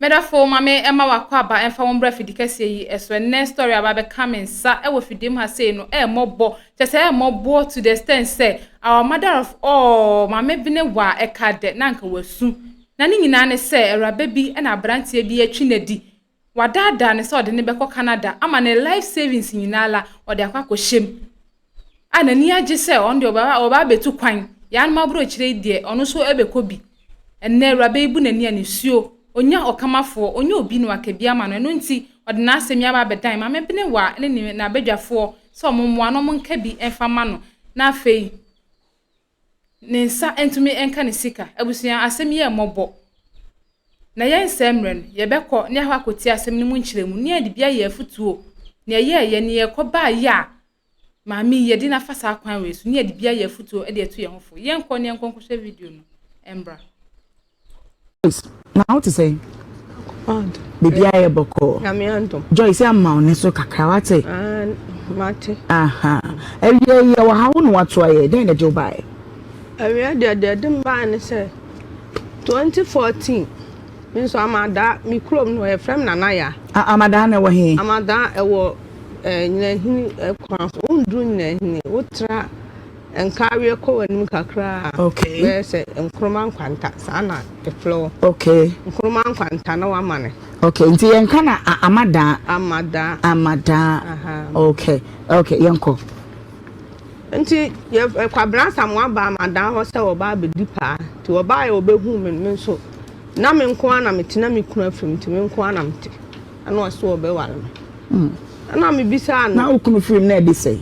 Medafo ma me ɛma wakɔ aba ɛmfa wɔn brɛ fidi kɛseɛ yi ɛso. Ɛnɛ story aba bɛka me nsa ɛwɔ fidie mu ha sei no, ɛɛmɔbɔ kyɛ sɛ ɛɛmɔboɔ to the extent sɛ our mother of all, Maame Bene wa ɛka dɛ na nka wasu. Na ne nyinaa ne sɛ awuraba bi ɛna aberanteɛ bi atwi n'adi, wadaadaa ne sɛ ɔde ne bɛkɔ Canada ama ne life savings nyinaa la ɔde akɔ akɔhyɛ mu, a n'ani agye sɛ ɔno deɛ ɔba abɛtu kwan yɛanom aburokyire yi deɛ, ɔno nso ɛbɛkɔ bi. Ɛnɛ awuraba yi bu n'ani a nisuo, onya ɔkamafoɔ, onya obi na waka bi ama no. Ɛno nti ɔde n'asɛm yi aba abɛdan Maame Bene wa ne ne n'abadwafoɔ sɛ ɔmo mmoa na ɔmo nka bi mfa ma no, na afei ne nsa ntumi nka ne sika. Abusua, asɛm yi yɛ mmɔbɔ na yɛn nsɛm mmerɛ no yɛbɛkɔ ne akɔ akɔtie asɛm no mu nkyerɛmu ne yɛde bi ayɛ afutuo nea ɛyɛɛyɛ ne yɛkɔ baayɛ a maame yi yɛde n'afa saa kwan wei so ne yɛde bi ayɛ afutuo de ato yɛn ho fo. Yɛnkɔ ne yɛnkɔ nkɔhwɛ video no mbra. Na wote sɛ biribiara yɛ bɔkɔɔ? Nyame adom. Joyce, ama wo ne so kakra, wate? Ah, mate. Aha, awie yɛ wɔ ha, wo ne wato ayɛ dɛn na gye wo baeɛ? Awia deɛ de mbaa ne sɛ 2014 me nso Amadaa, me kurom no yɛfrɛ me Nanaya. Amadaa na ɛwɔ he? Amadaa ɛwɔ Nyinahini kwan so. Wonduru Nyinahini, wotra Nkaareɛ kɔ w'anim kakra a, bɛyɛ sɛ Nkroma Nkwanta saa na ɛfrɛ wo. Nkroma Nkwanta na wama ne. Okay, nti yɛnka na Amadaa. Amadaa. Amadaa. Okay, yɛnkɔ. Nti yɛ Kwabena Asamoah ba Amadaa hɔ sɛ ɔba abɛdi paa, nti ɔbaa yɛ ɔbɛhu me. Me nso na me nko ara na mete, na me kunu afiri mu, nti me nko ara na mete. Ɛna ɔsɛ ɔbɛware me. Ɛna mebisaa no. Na wo kunu firi mu na ɛde sɛn?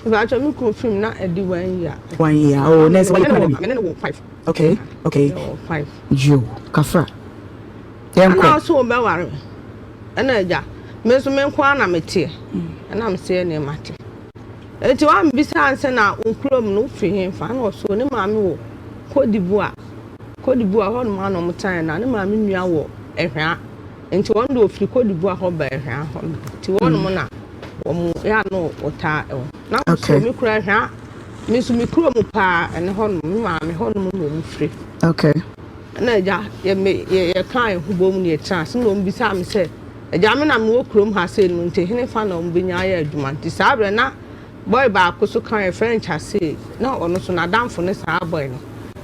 Ìbàjẹ́ mi kunu firi mu na ɛdi one year. One year. Oh, next one. Me ne no wɔ five. Wɔ five. Yo, kafra. Ɛna Yɛnkɔ. ɔsɛ ɔbɛware me. Ɛna agya me nso me nko ara na meteɛ. Ɛna me sɛ nneɛma te. Nti wambisa sɛ na wo kurom no wofiri he fa, ɛna ɔsɛ ne maame wɔ Cote d'Ivoire. Cote d'Ivoire hɔ nom a na ɔmo tan na ne maame nua wɔ Ɛhwea. Nti wɔn de ofiri Cote d'Ivoire hɔ ba Ɛhwea hɔ nom. Nti hɔ nom na wɔn yɛ ano wɔtaa ɛwɔ. Na so me kura Ɛhwea, me nso me kurom paa ɛne hɔ nom, me maame hɔ nom na wɔn firi. Ɛna agya yɛ me yɛ yɛka yɛn ho bom ne yɛtena ase na wɔn bisa me sɛ agya me na mewɔ kurom ha sei no, nti hene fa na wɔn bɛnya ayɛ adwuma? Nti saa berɛ na boy baako so ka yɛfrɛ no Kyasee, na ɔno so n'adamfo ne saa boy no.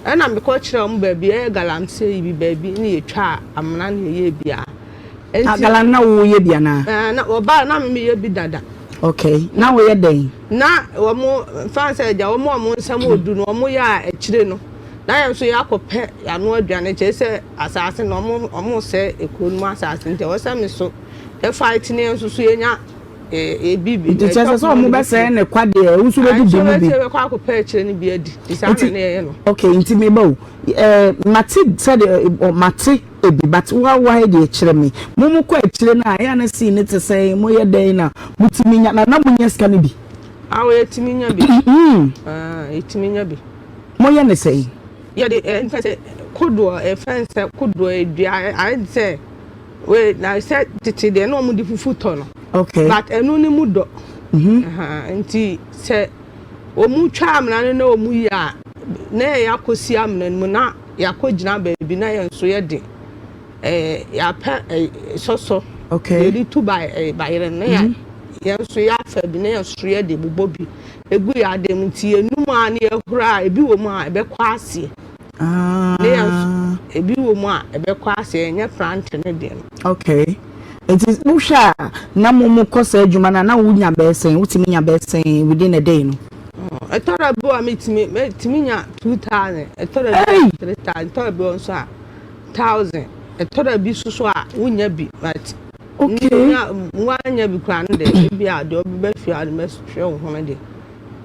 Ɛna mekɔ kyerɛ wɔn baabi ɛyɛ galamsey yi bi baabi ne yɛtwa amena ne yɛyɛ biara. Agala na woyɛ bi anaa? Ɛɛ, na ɔbaa na me meyɛ bi dada. Okay, na woyɛ dɛn? Na wɔn fan sɛ agya wɔn a wɔn nsɛm odu no, wɔn yɛ a akyire no na yɛn nso yɛakɔpɛ yɛano aduane, kyerɛ sɛ asase no wɔn sɛ ekuro no mu asase, nti ɛwɔ sɛ me so yɛfight ne yɛn nso so yɛnya ebi bi. Nti kyerɛ sɛ ɔmo bɛsɛɛ ne kwa deɛ, wo nso bɛdidi mu bi. Nso bɛkɔ akɔpɛ akyire no bi adi, nti saa na ne yɛyɛ no. Okay, nti meba o, mate sɛdeɛ mate ebi, but wa deɛ kyerɛ me, mo kɔ akyire no a ɛyɛ na sii ne te sɛ mo yɛ dɛn na motumi nya na mo nya sika no bi? Awo, yɛtumi nya bi. Yɛtumi nya bi. Moyɛ ne sɛn? Yɛde nfɛ sɛ kodoɔ, ɛfɛn sɛ kodoɔ edua ayɛ sɛ wei na sɛ tete deɛ na wɔn de fufu tɔ no. But ɛno ne mu dɔ. Nti sɛ wɔn twa amena no na wɔn yi a, na yɛ akɔsi amena no mu na yɛakɔ gyina baabi na yɛn nso yɛde yɛapɛ sɔsɔ. Yɛde tu ba bayerɛ no na yɛ yɛn nso yɛafa bi na yɛn nso yɛde bobɔ bi egu yɛ adeɛ mu, nti yɛnum a ne yɛhoro a, ebi wɔ mu a ɛbɛkɔ aseɛ. Ne yɛn nso ebi wɔ mu a ɛbɛkɔ aseɛ, ɛnyɛ prante no deɛ no. Okay, nti wohwɛ a na mo kɔ saa adwuma no a na wonya bɛɛ sɛn, wotumi nya bɛɛ sɛn within a day no? Ɛtɔrɔ bi wɔ a metumi nya 2,000, ɛtɔrɔ bi wɔ 3,000, ɛtɔrɔ bi wɔ nso a 1,000, ɛtɔrɔ bi soso a wonya bi, but nya wanya bi koraa no de, ebi a deɛ ɔbɛbɛ fie a ɔde bɛhwɛ wo ho no de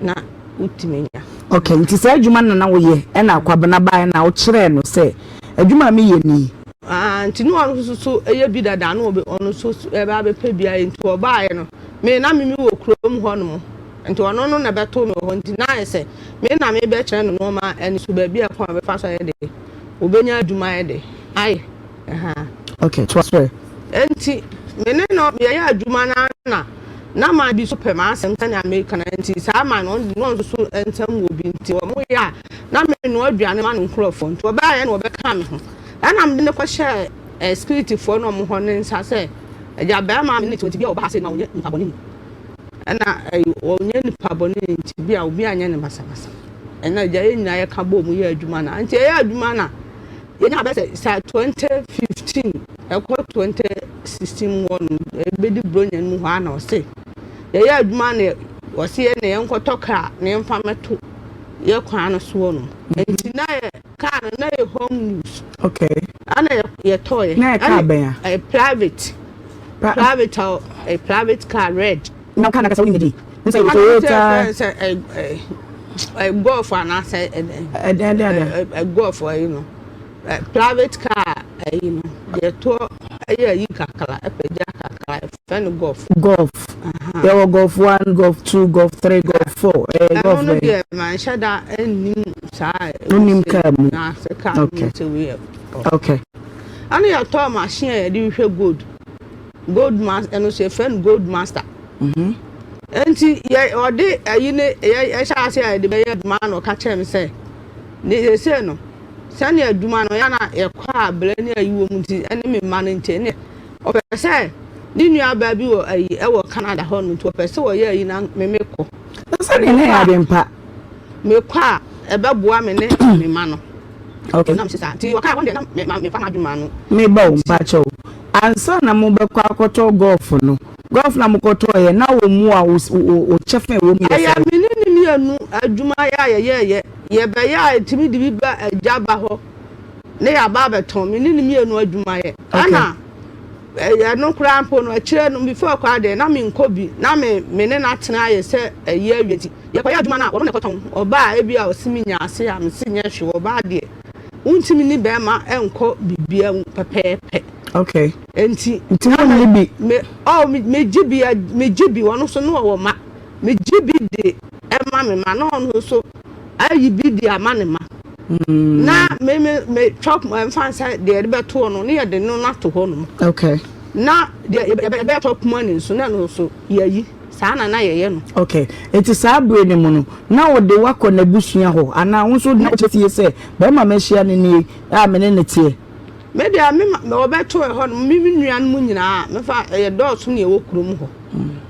na wotumi nya. Okay, nti saa adwuma no na woyɛ, ɛna Akwabena baeɛ na wokyerɛɛ no sɛ adwuma a meyɛ ni? Ah, nti ne ɔno nso so ɛyɛ bi dada na ɔno nso ɛbɛ abɛpɛ bi ayɛ, nti ɔbaeɛ no me na me wɔ kurom hɔ nom, nti ɔno no na ɛbɛto me wɔ hɔ, nti na ayɛ sɛ me na mebɛkyerɛ no nneɛma ɛne so baabi a ɛkwan a ɔbɛfa so ayɛ de obɛnya adwuma ayɛ de ayɛ. Okay, to so. Nti me ne no yɛyɛ adwuma no na man bi so pɛ m'asɛm sɛnea meka no, nti saa man no ɔno nso so nsɛm wɔ bi, nti wɔn yɛ a na me noa aduane ma no nkurɔfoɔ, nti ɔbɛayɛ na ɔbɛka me ho, ɛna mede ne kɔhyɛ. Securityfoɔ no wɔn hɔ ne nsa sɛ, agya barima a me ne te nti bi a ɔba ha sei no ɔnyɛ nipa bɔne ni. Ɛna ɔnyɛ nipa bɔne ni nti bi a obi anyɛ no basabasa. Ɛna agya yɛn nyinaa yɛka bɔɔ mu yɛ adwuma no. Nti yɛyɛ adwuma no a, yɛnya bɛ sɛ saa 2015 ɛkɔ 2016 mu hɔ no, ɛbɛdi Buronya no mu hɔ a na ɔse yɛyɛ adwuma no ɔse yɛ na yɛnkɔtɔ kaa na yɛmfa mɛto yɛ kwan no soɔ no. Nti na yɛ kaa no na yɛ home use. Okay. Ɛna yɛtɔɔ yɛ. Na yɛ kaa bɛn a? Private. Private a private car red. Na kaa nakasa wonim ne din? Nsɛ yɛ Toyota. Sɛ ɛ golf anaasɛ ɛdɛn dɛn dɛn. Golf ɛyi no. Private car ɛyi no deɛ toɔ ɛyɛ ayi kakra ɛpɛgya kakra ɛfɛ no golf. Golf. Yɛwɔ golf 1, golf 2, golf 3, golf 4. Ɛyɛ golf bɛn? Ɛno no deɛ manhyɛ da nnim saa. Wonim kaa mu. Na sɛ kaa mu sɛ wei yɛ. Okay. Ɛna yɛtɔɔ machine a yɛde hwehwɛ gold. Gold master ɛno so yɛfrɛ no gold master. Nti yɛ ɔde ɛyi ne yɛ yɛhyɛ ase a yɛde bɛyɛ adwuma na ɔka kyerɛ me sɛ ne yɛsɛ no sɛnea adwuma no yɛn a yɛkɔ a brɛ ne ayi wɔ mu nti ɛne me mma no nti ɛne ɔpɛ sɛ ne nua baa bi wɔ ayi ɛwɔ Canada hɔ no nti ɔpɛ sɛ ɔyɛ ayi na me me kɔ. Sɛdeɛ ne yɛ ade mpa. Mekɔ a ɛbɛboa me ne me mma no. Okay. Nam sisa nti ɔka wɔn deɛ na me fa m'adwuma no. Me ba o mpakyɛw ansa na mo bɛkɔ akɔtɔ golf no golf na mo kɔtɔ yɛ na wɔn mu a wo kyɛfa ɛwɔ mu yɛ sɛ. Ɛyɛ me ne ne mmienu adwuma yɛ a yɛyɛɛyɛ yɛbɛyɛ a ɛtumi de bi ba agya ba hɔ ne yɛaba abɛtɔn me ne ne mmienu adwuma yɛ ɛna ɛno koraa mpo no akyire no before koraa deɛ na menkɔ bi na me me ne no atena ayɛ sɛ ɛyi awie nti yɛkɔyɛ adwuma no a ɔno na ɛkɔtɔn ɔbaa a ebi a ɔsi me nya ase a mesi nyɛ hwee ɔbaa deɛ wontumi ne bɛrima nkɔ bibia mu pɛpɛɛpɛ. Okay. Nti nti wo nni bi. Me oh me megye bi megye bi ɔno nso no ɔwɔ ma megye bi de ɛma me ma na ɔno nso ayi bi de ama ne ma. Na me me me chop mfa sɛ deɛ yɛde bɛtoɔ no ne yɛde no ato hɔ nom. Okay. Na deɛ yɛbɛyɛ chop money nso na ɛno nso yɛyi saa na na yɛyɛ no. Okay. Nti saa bere no mu no na wɔde wakɔ n'abusua hɔ anaa wo nso na wokyerɛ fie sɛ bɛrima mahyia no nie a me ne no teɛ? Me deɛ me ma wɔbɛto ɛhɔ no me me nuanom nyinaa mefa ɛyɛ dɔɔso na ɛwɔ kurom hɔ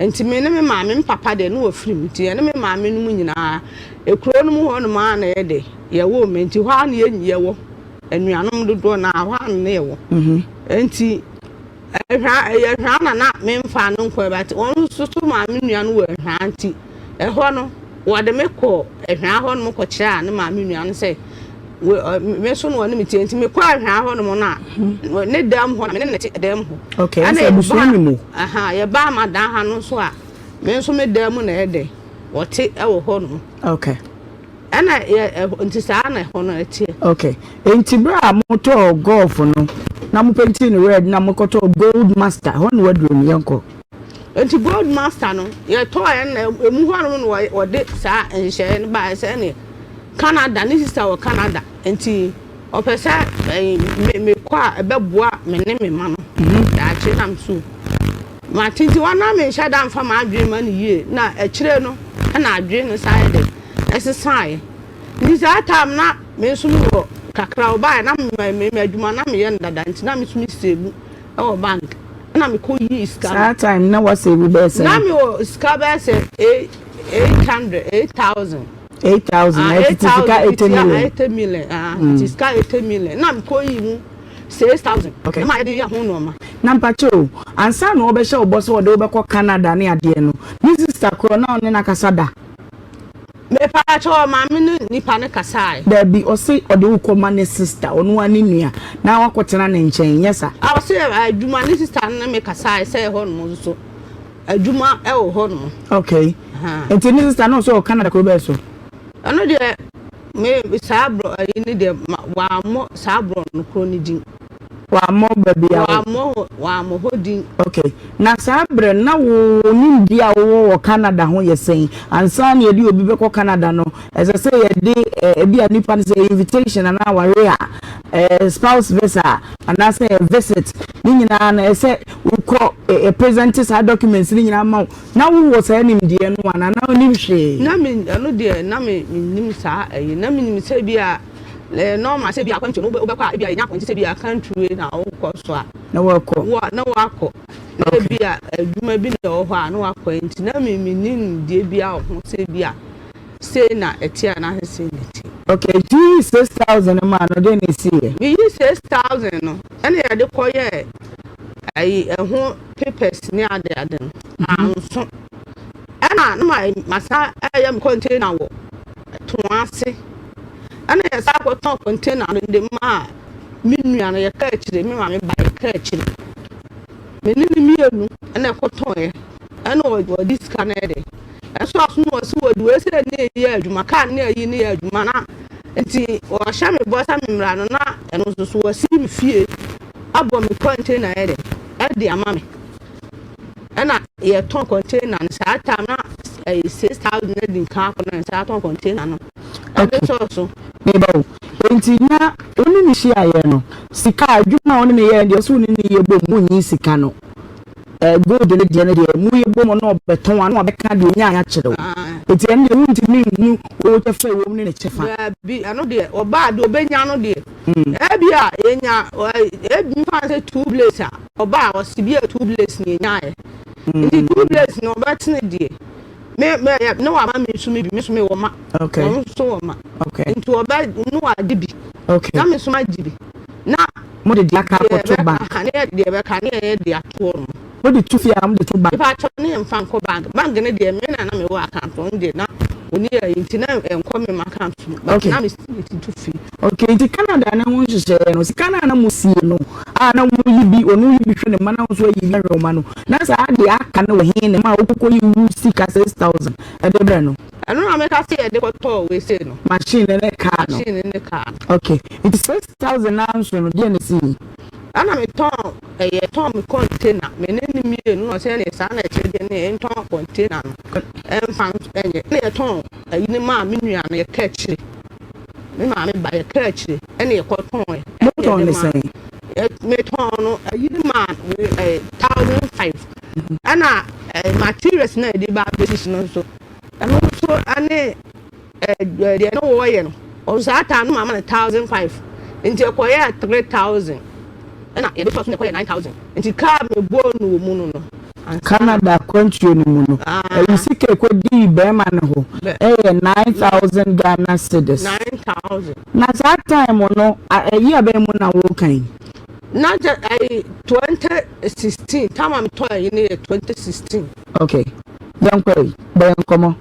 nti me ne me maame me papa deɛ ne wɔfiri mu nti yɛne me maame no mu nyinaa ekuro no mu hɔ nom a na yɛ de yɛwɔ me nti hɔ a na yɛ yɛwɔ anuanom dodoɔ na hɔ a na yɛwɔ nti ɛhwa ɛyɛ hwa na na memfa no nkɔ ɛba nti wɔn nso so maame nua no wɔ ɛhwa nti ɛhɔ no wɔde me kɔ ɛhwa hɔ nom kɔkyerɛ a ne maame nua no sɛ me so no wɔne me tie nti mekɔ ɛhwa hɔ nom no a ne dam hɔ na me ne ne te dam hɔ. Okay, ɛsɛ abusua ni mu. Aha, yɛba ama dan ha no nso a me nso me dan mu na ɛyɛ dɛ wɔte ɛwɔ hɔ nom. Okay. Ɛna yɛ nti saa na ɛhɔ no ɛteɛ. Okay, nti bere a motɔɔ golf no na mo painting no red na mokɔtɔɔ gold master hɔ na waduro no yɛnkɔ. Nti gold master no yɛtɔɔ yɛn na emu hɔ nom na wɔde saa nhyehyɛeɛ no baeɛ sɛ ɛne Canada ne sister wɔ Canada nti ɔpɛ sɛ ɛyi me mekɔ a ɛbɛboa me ne me ma no daakye nam so mate nti wɔn na menhyɛ da mfa m'adwene ma no yie na akyire no ɛna adwene no saa yɛ dɛ ɛsesaeɛ nti saa time na me nso me wɔ kakra ɔbaeɛ na me me adwuma na meyɛ no dada nti na me nso me save ɛwɔ bank ɛna mekɔ yii sika no. Saa time na wa save bɛyɛ sɛ. Na me wɔ sika bɛyɛ sɛ 800 8,000. 8,000 na ɛtete sika 80 million. 80 million ah ti sika 80 million na mekɔ yii mu 6,000. Okay. Na ma yɛde yɛ ho nneɛma. Na mpakyɛ o ansa na wɔbɛhyɛ wo bɔ sɛ wɔde wobɛkɔ Canada ne adeɛ no ne sister korɔ na ɔne no akasa da. Mepakyɛ maame ne nipa ne kasae. Dabi ɔse ɔde wo kɔma ne sister ɔno ara ne nua na wakɔtena ne nkyɛn nyɛ sa. A ɔse adwuma ne sister no ne me kasae sɛ ɛhɔ nom nso adwuma ɛwɔ hɔ nom. Okay. Nti ne sister no nso wɔ Canada kuro bɛɛ so. Ɛno deɛ me saa borɔ ayi ne deɛ wammɔ saa borɔ no kuro ne din. Wammɔ baabi a. Wammɔ hɔ din. Okay. Na saa berɛ na wo nimdeɛ a wowɔ wɔ Canada ho yɛ sɛn? Ansa na yɛde obi bɛkɔ Canada no, ɛsɛ sɛ yɛde ebi a nipa no sɛ invitation anaa aware a spouse visa anaasɛ visit ne nyinaa no ɛsɛ wokɔ present saa documents ne nyinaa ma wo. Na wowɔ saa nimdeɛ no anaa na wonim hwee? Na me ɛno deɛ na me menim saa ɛyi na menim sɛ bi a Ɛyɛ normal sɛ ebia akwantuo no wobɛkɔ a ebia yɛnya apɔnkye sɛ ebia country wei na wokɔ so a. Na wakɔ. Wa na wakɔ. Na ebia adwuma bi na ɛwɔ hɔ a na wakɔ nti na me menni nimdeɛ biara wɔ ho sɛ ebia sei na ɛte anaasɛ sei na ɛte. Okay, nti woyii 6,000 no maa no deɛ na ɛsiiɛ? Meyii 6,000 no ɛna yɛde kɔyɛɛ ayi ɛho papers ne ade ade no anso. Ɛna na ma masan ɛyɛ me container wɔ Toa ase. Ɛna yɛsan kɔtɔn container no de maa me nua no yɛka akyire me maame ba yɛka akyire. Me ne no mmienu ɛna ɛkɔtɔn ɛna ɔde sika no ɛde. Ɛso aso no ɔsi wɔde wei sɛ ne yɛ adwuma kaa ne ayi ne yɛ adwuma na nti ɔhyɛ me bɔ sɛ me mmra no na ɛno nso so wɔsi me fie abɔ me container ɛde ɛde ama me. Ɛna yɛtɔn container no saa time na ɛyɛ 6,000 na di nkan akɔ na nsa atɔn container no. Okay. Ɛde sɔɔ so. Meba o. Enti na wo ne no hyiaeɛ no, sika a adwuma a wo ne no yɛɛ deɛ ɔsɛ wo ne no yɛ bom monnyi sika no. Eh, gold no deɛ no deɛ moyɛ bom na ɔbɛtɔn a na wabɛka deɛ ɔnyaeɛ akyerɛ wo. Enti ɛno deɛ wontumi nhu wo kyɛfa a ɛwɔ mu ne ne kyɛfa. Daabi, ɛno deɛ ɔbaa deɛ ɔbɛnya no deɛ. Ebia yɛnya ebi mfa sɛ two blades a ɔbaa ɔsi bi a two blades na yɛnyaeɛ. Nti two blades na ɔbɛtene deɛ. Me me ne wama me nso me bi me nso me wɔ ma. Okay. Ɔno nso wɔ ma. Okay. Nti ɔbɛ ne wagye bi. Okay. Na me nso magye bi. Na mo de deɛ aka akɔto bank. Ne deɛ bɛka ne yɛ de ato hɔ nom. Mo de to fie a mo de to bank. Mepa kyɛw ne yɛ mfa nkɔ bank. Bank ne deɛ me na na me wɔ account ɔno deɛ na oni yɛ nti na nkɔ me ma account mu. But Okay. na me si to fie. Okay, nti Canada ne ho nhyehyɛeɛ no, sika no a na mo sie no, a na mo yi bi, ɔno yi bi hwɛ ne mma na wo nso ayi bi ahwɛ wo mma no, na saa deɛ aka no wɔ he na ɛma wokɔkɔ yi wo sika 6,000 ɛde brɛ no? Ɛno na meka sɛ yɛde kɔtɔɔ wei sei no. Machine ne car no. Machine ne car no. Okay, nti 6,000 naa nso no, deɛ na ɛsii? Ɛna metɔn ɛyɛ tɔn me container me ne ne mmienu na ɔsɛ ɛne saa na ɛkyerɛ deɛ ne yɛntɔn container no ɛmfa ɛnyɛ na yɛtɔn ɛyi ne maa me nua no yɛka akyire me maame ba yɛka akyire ɛna yɛkɔtɔn ɛ. Motɔn ne sɛn? Metɔn no ɛyi ne maa ɛɛ 1,500 ɛna ɛɛ materials na yɛde ba abɛsisi no nso ɛno nso ɛne ɛɛ deɛ ne wɔyɛ no ɔno saa time no maama no 1,500 nti ɛkɔyɛ 3,000 ɛna yɛde sɔ so na ɛkɔyɛ 9,000 nti kaa mebɔɔ no wɔ mu no. Canada akwantuo no mu no, ɛyi sika ɛkɔdii bɛrima no hɔ ɛyɛ 9,000 Ghana cedis. 9,000. Na saa time no, ɛyi abɛn mu na wɔka yi? Na kyɛ ɛyi 2016 time a metɔ ɛyi no yɛ 2016. Okay, yɛnkɔ yi, bɛyɛ nkɔmɔ.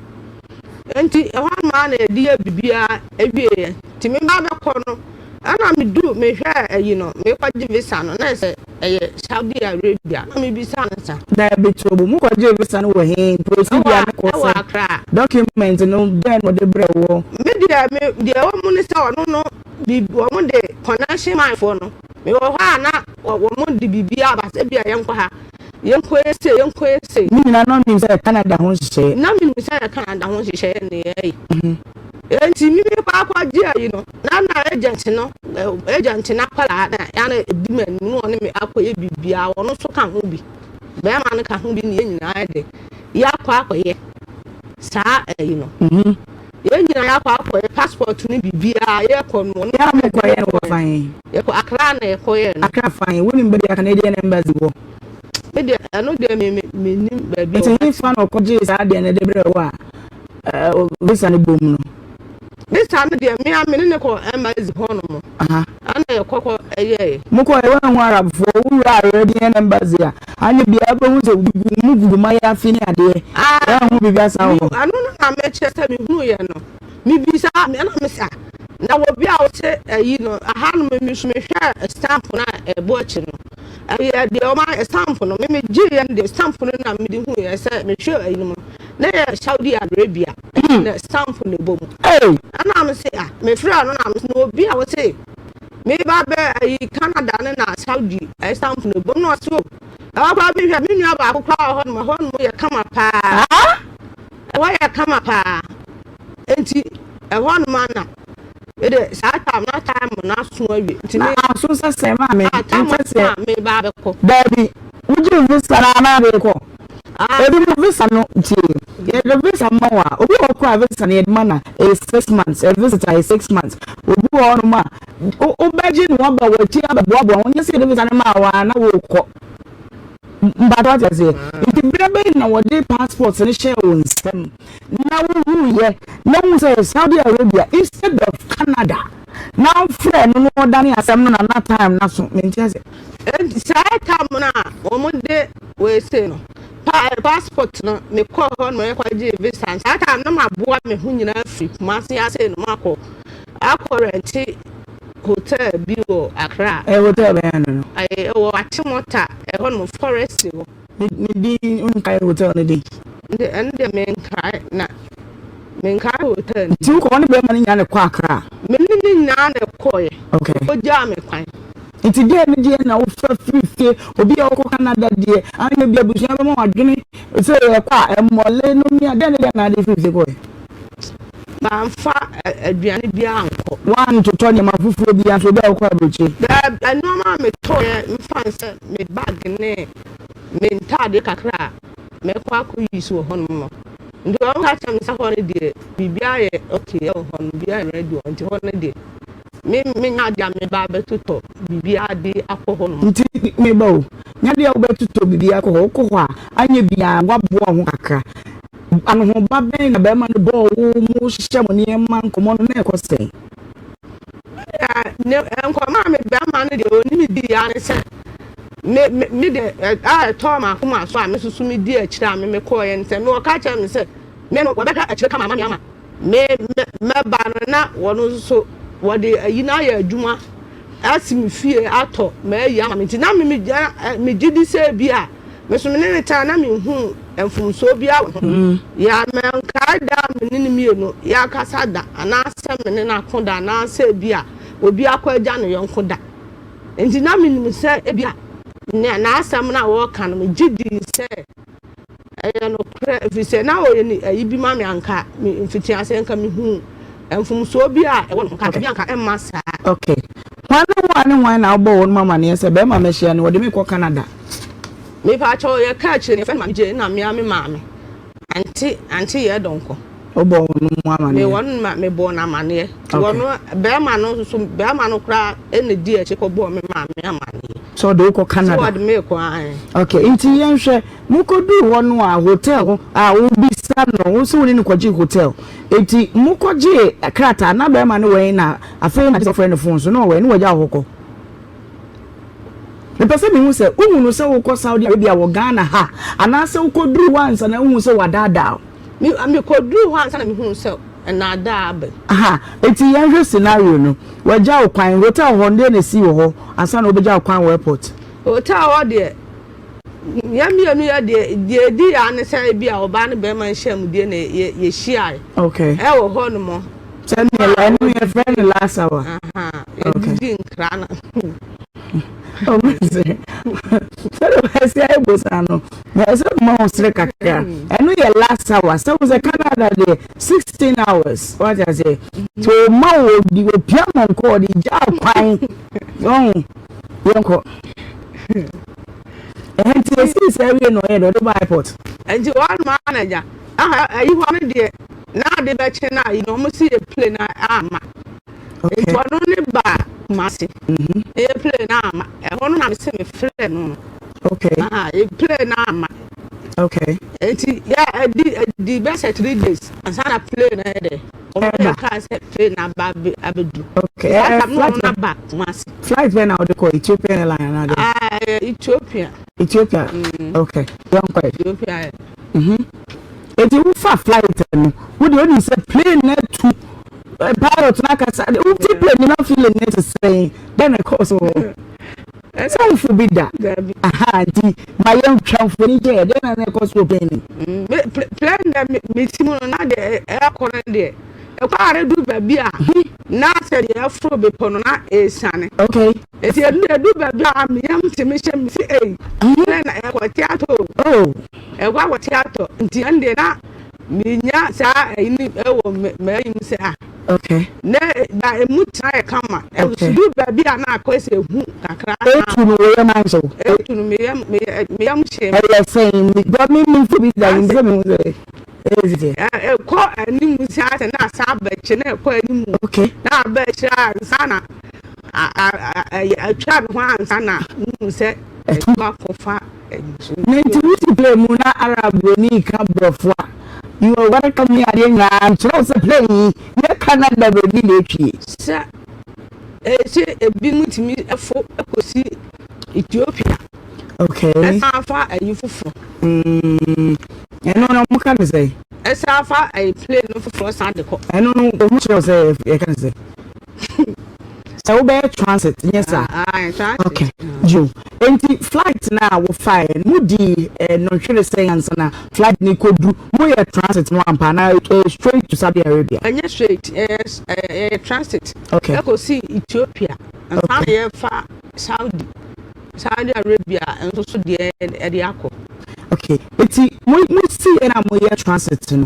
Nti ɛhɔ ama na yɛde yɛ biribiara awieɛ nti me ba bɛkɔ no ɛna medu mehwɛ ɛyi no mekɔgye visa no na sɛ ɛyɛ Saudi Arabia na mebisa no sa. Daabi tobo, mu kɔgye visa no wɔ he? Procedure no kɔ ɛwɔ sɛ Accra. Document no dɛn na ɔde brɛ wɔ? Me deɛ me deɛ ɛwɔ mu ne sɛ ɔno no biribi wɔn de connection man foɔ no mewɔ hɔ a na wɔn de biribi aba sɛ bi a yɛnkɔ ha yɛnkɔ ese yɛnkɔ ese. Ne nyinaa na ɔnim sɛ Canada ho nhyehyɛeɛ. Na menim sɛ yɛ Canada ho nhyehyɛeɛ ne yɛyɛ. Nti mi mi kɔ akɔgye ayi no na na agent no agent no akwadaa na yana edi m'anim na ɔne me akɔyɛ biribiara ɔno nso ka ho bi bɛrima no ka ho bi ne yɛn nyinaa de yɛakɔ akɔyɛ saa ayi no. Yɛn nyinaa yɛakɔ akɔyɛ passport no biribiara yɛkɔ no ɔno. Yɛa mo kɔyɛ no wɔ fan? Yɛkɔ Accra na yɛkɔyɛ no. Accra fan, wonim baabi a Canadian embassy wɔ? Me deɛ ɛno deɛ me me menim baabi. Nti hefa na ɔkɔgyee saa deɛ no de brɛ wɔ a visa no bom no? Visa no deɛ me a me ne ne kɔ embassy hɔ nom. Ɛna yɛkɔkɔ ɛyɛɛ. Mokɔ ɛwɔ ho Arabfoɔ wowura Arabian embassy a anyɛ biara wobɛhu sɛ mu gugu mayaafi ne adeɛ. Ɛho biribi asa wɔ hɔ. Ɛno no na mekyerɛ sɛ mehunu yɛ no. Mebisa ɛna mesa na obi a wɔte ɛyi no aha no me nso mehwɛ stamp no a ɛbɔ akyi no. Ɛyɛ deɛ ɔma stamp no me megye yɛ no deɛ stamp no na mede hu yɛ sɛ mehwɛ ɛyi no mu na yɛ Saudi Arabia na stamp no bɔ mu. Ɛna me se a mefrɛ no na me na obi a wɔte meba bɛ ɛyi Canada ne na Saudi stamp no bɔ mu na ɔse o ɛwɔ koraa bi hwɛ me nua baako koraa wɔ hɔ nom ɛhɔ nom yɛ kama paa. Ɛhɔ yɛ kama paa nti ɛhɔ nom ana ɛde saa time na time na aso awie nti me aso sɛ sɛ maame time nkyɛ sɛ me ba bɛkɔ. Daabi wogye visa na ana de kɔ? Ebi mo visa no tie, yɛde visa ma wo a, obi wɔ hɔ koraa a visa no yɛde ma no a, ɛyɛ 6 months, a visitor ɛyɛ 6 months. Obi wɔ hɔnom a, wobɛgye no aba w'akyi abɛboaboa ho, nyɛ sɛ yɛde visa no maa wo a na wokɔ. Mpatɔ ate aseɛ. Nti berɛ bɛn na wɔde passport no hyɛɛ wo nsam na wohuyɛ na wohu sɛ Saudi Arabia instead of Canada, na wofrɛ no na ɔdane asɛm no na time na so mente ase? Enti saa tam no a wɔn de wɔese no passport no, mekɔɔ hɔ na yɛkɔgye visa. Saa tam no maboa me ho nyinaa firi Kumase ase no, makɔ akɔ rent hotel bi wɔ Accra. Ɛ hotel bɛn no? Ɛyɛ ɛwɔ Achimota ɛhɔ nom, forest hɔ. Ne din, nkae hotel ne din? Nti ɛno deɛ menkae, na menkae hotel no. Nti wokɔ ne bɛrima no nyinaa ne kɔ Accra? Me ne ne nyinaa na ɛkɔɔɛ. Ɔgyaa me kwan. Nti deɛ ne deɛ na wofa firi fie, obi a wɔkɔ Canada deɛ anyɛ bi abusua bɛma wadwene sɛ yɛkɔ a ɛmmɔle no ne a, deɛ ne deɛ na ade firi fie kɔɛ? Mamfa aduane biara nkɔ. Woantotɔ nneɛma foforɔ bi nso, obi a wokɔ aburokyire? Daabi, nneɛma a metɔɔyɛ mfa nsɛ me bag ne me ntaade kakra a mɛkɔ akɔyi so wɔ hɔnom no. Nti wɔn ka kyerɛ me sɛ hɔ no deɛ, biribiara yɛ okay ɛwɔ hɔ no, biribiara yɛ ready wɔ hɔ. Nti hɔ no deɛ, me menya adeɛ a meba abɛtotɔ biribiara de akɔ hɔ nom. Nti meba o, nyadeɛ a wobɛtotɔ biribi akɔ hɔ, wokɔ hɔ a anyɛ biaa woaboa wo ho kakra. Anohoba bɛn na bɛrima no bɔɔ wo mu hyehyɛ mo nneɛma, nkɔmmɔ no na ɛkɔ sɛn? Ne nkɔmɔ a me bɛrima no deɛ onim di ya ne sɛ me deɛ a ɛtɔɔ m'akoma so a me soso me di akyire a me kɔɔyɛ ne sɛ me wɔka kyerɛ me sɛ me no wɔbɛhwɛ akyire kama ama me, ama me mɛba no, na wɔn nso wɔde ayi no ayɛ adwuma asi me fie atɔ ma ayi ama me. Nti na me me gye di sɛ bi a me so me ne ne taa na me hu mfomsoɔ bi wɔ ho yà. Mɛnkae da me ne ne mmienu yɛakasa da, anaasɛ me ne no ako da, anaasɛ bi a obi akɔ agya ne yɔnko da. Nti na menim sɛ ebi a nea n'asɛm no a wɔreka no, megye di sɛ ɛyɛ nokorɛ, ɛfiri sɛ na ɔyɛ ne ayi bi ma me. Anka me mfitiase nka mehu mfomsoɔ bi a ɛwɔ no ho ka bi anka ɛmma saa. Okay, hwan ne hwan ne hwan na wobɔ wɔn mu amanneɛ sɛ bɛrima mɛhyia no, wɔde me kɔ Canada? Mepa kyɛw, yɛ ka akyire no, yɛfrɛ no Maame Gye, na mmea me maame ante yɛ dɔnkɔ. Wobɔ wɔn mu amanneɛ? Me wɔn ma mebɔ no amanneɛ. Nti wɔn bɛrima no nso, bɛrima no koraa ɛna di akyi kɔbɔɔ me maame amanneɛ. Sɛ ɔde wokɔ Canada? Sɛ ɔde me kɔ ae. Okay, nti yɛnhwɛ, mokɔduu hɔ no a, hotel a wobisa no, wo sɛ wo ne no kɔgye hotel, nti mokɔgyee krataa na bɛrima no wɛn na afei na sɛ ɔfrɛ no phone so na ɔwɛn ne wagya wo hɔ kɔ? Mepɛ sɛ mehu sɛ wohu no sɛ wokɔ Saudi Arabia wɔ Ghana ha, anaasɛ wokɔduru hɔ ansa na wohu sɛ wadaadaa wo? Me mekɔduru hɔ ansa na mehu sɛ ɛnaadaa aba. Aha, eti yɛnhwɛ scenario no. Wagya wo kwan hotel hɔ, ndeɛ na esi wɔ hɔ ansa na wobɛgya wo kwan wɔ airport? Hotel hɔ deɛ, yɛn mmienu yɛ deɛ edi ya ne sɛ ebi a ɔbaa ne bɛrima nhyiamudie na yɛ yɛhyiae. Ɛwɔ hɔ nom. Sɛnea ɛno yɛfrɛ no last hour. Yɛdidi nkra no. Ɔmo sɛ sɛde wɔasi ayɛ bosa no na ɛsɛ ma wo sere kakra. Ɛno yɛ last hour sɛ wo sɛ Canada deɛ 16 hours, wate aseɛ? Nti ɔma wo di opia mɔ nkɔ, ɔde gya kwan ɔho yɛnkɔ ɛhɛ. Nti esii sɛ awie na ɔyɛ dɛ ɔde ba airport? Nti wɔn nom anagya aha ayi hɔ no deɛ, na ade bɛkye na ayi no, wɔn si yɛ plane na ama. Nti ɔno ne ba Kumasi, yɛ plane na ama ɛhɔ no na me se me frɛ no. Aha yɛ plane na ama. Nti yɛ ɛdi ɛdi bɛsɛ 3 days ansa na plane na yɛ dɛ wɔn yɛ kaa sɛ plane na aba abɛdu. Saa time no flight ɔno na ba Kumasi. Flight bɛn na ɔde kɔ? Ethiopian Airline anaa de? Ah, ɛyɛ Ethiopia. Ethiopia, okay, yɛnkɔ. Ethiopia yɛ. Eti wofa flight no, wode onim sɛ plane na tu, pilot na kasa, wote plane no na feeling ne te sɛn? Dɛn na ɛkɔɔ so wɔ sɛ wofo bi da? Dabi. Aha, nti ma yɛntwa mfoni kyɛ, dɛn na ɛkɔ so wɔ plane no? Me plane dɛ me ti mu no na deɛ ɛkɔ no deɛ, ɛkɔ a ɛdu baabi a na sɛ deɛ ɛforo bepɔ no na ɛsiane. Nti ɛdu baabi a me yam te me hyɛ me si ei, plane na ɛkɔ te atɔ o. Ɛkɔ akɔ te atɔ, nti ɛno deɛ na menya saa ɛyi ni ɛwɔ m'ayi mu sɛ ah. Okay. Na na emu tena yɛ kama. Okay. Du baabi a na akɔ sɛ ehu kakra. Etu no wɔyɛ man so. Etu no meyam meyam hyɛ. Ɛyɛ sɛn mi gɔ mi mi nfo bi da mi sɛ mi hu sɛ ɛyɛ sɛ. Ɛkɔ anim sɛ asɛ na asa aba akyire na ɛkɔ anim. Okay. Na aba akyire ansa na atwa ne ho ansa na mu sɛ ɛtu akɔfa. Na nti wosi plane mu na Arab ni ka borɔfo a, you are welcome ne adeɛ nyinaa nkyerɛ wo sɛ plane yi yɛ Canada baabi na etwie. Sɛ ɛsɛ ebinom tumi fo kɔsi Ethiopia. Okay. Ɛsan fa ayi foforɔ. Ɛno no ɔmo ka ne sɛ. Ɛsan fa ayi plane no foforɔ san de kɔ. Ɛno no ɔmo kyerɛ wo sɛ yɛka ne sɛ. Sɛ wobɛyɛ transit nyɛ saa. Ah, transit. Okay. Jo. Enti flight na a wofae no di eh, nnɔnhwere sɛn ansa na flight ni kɔdu moyɛ transit no ampa na eh, straight to Saudi Arabia? Ɛnyɛ straight, ɛyɛ ɛyɛ transit. Okay. Ɛkɔsi Ethiopia. Ansa na yɛfa Saudi Arabia nso so deɛ ɛde akɔ. Okay. Eti mo mo si ɛna moyɛ transit no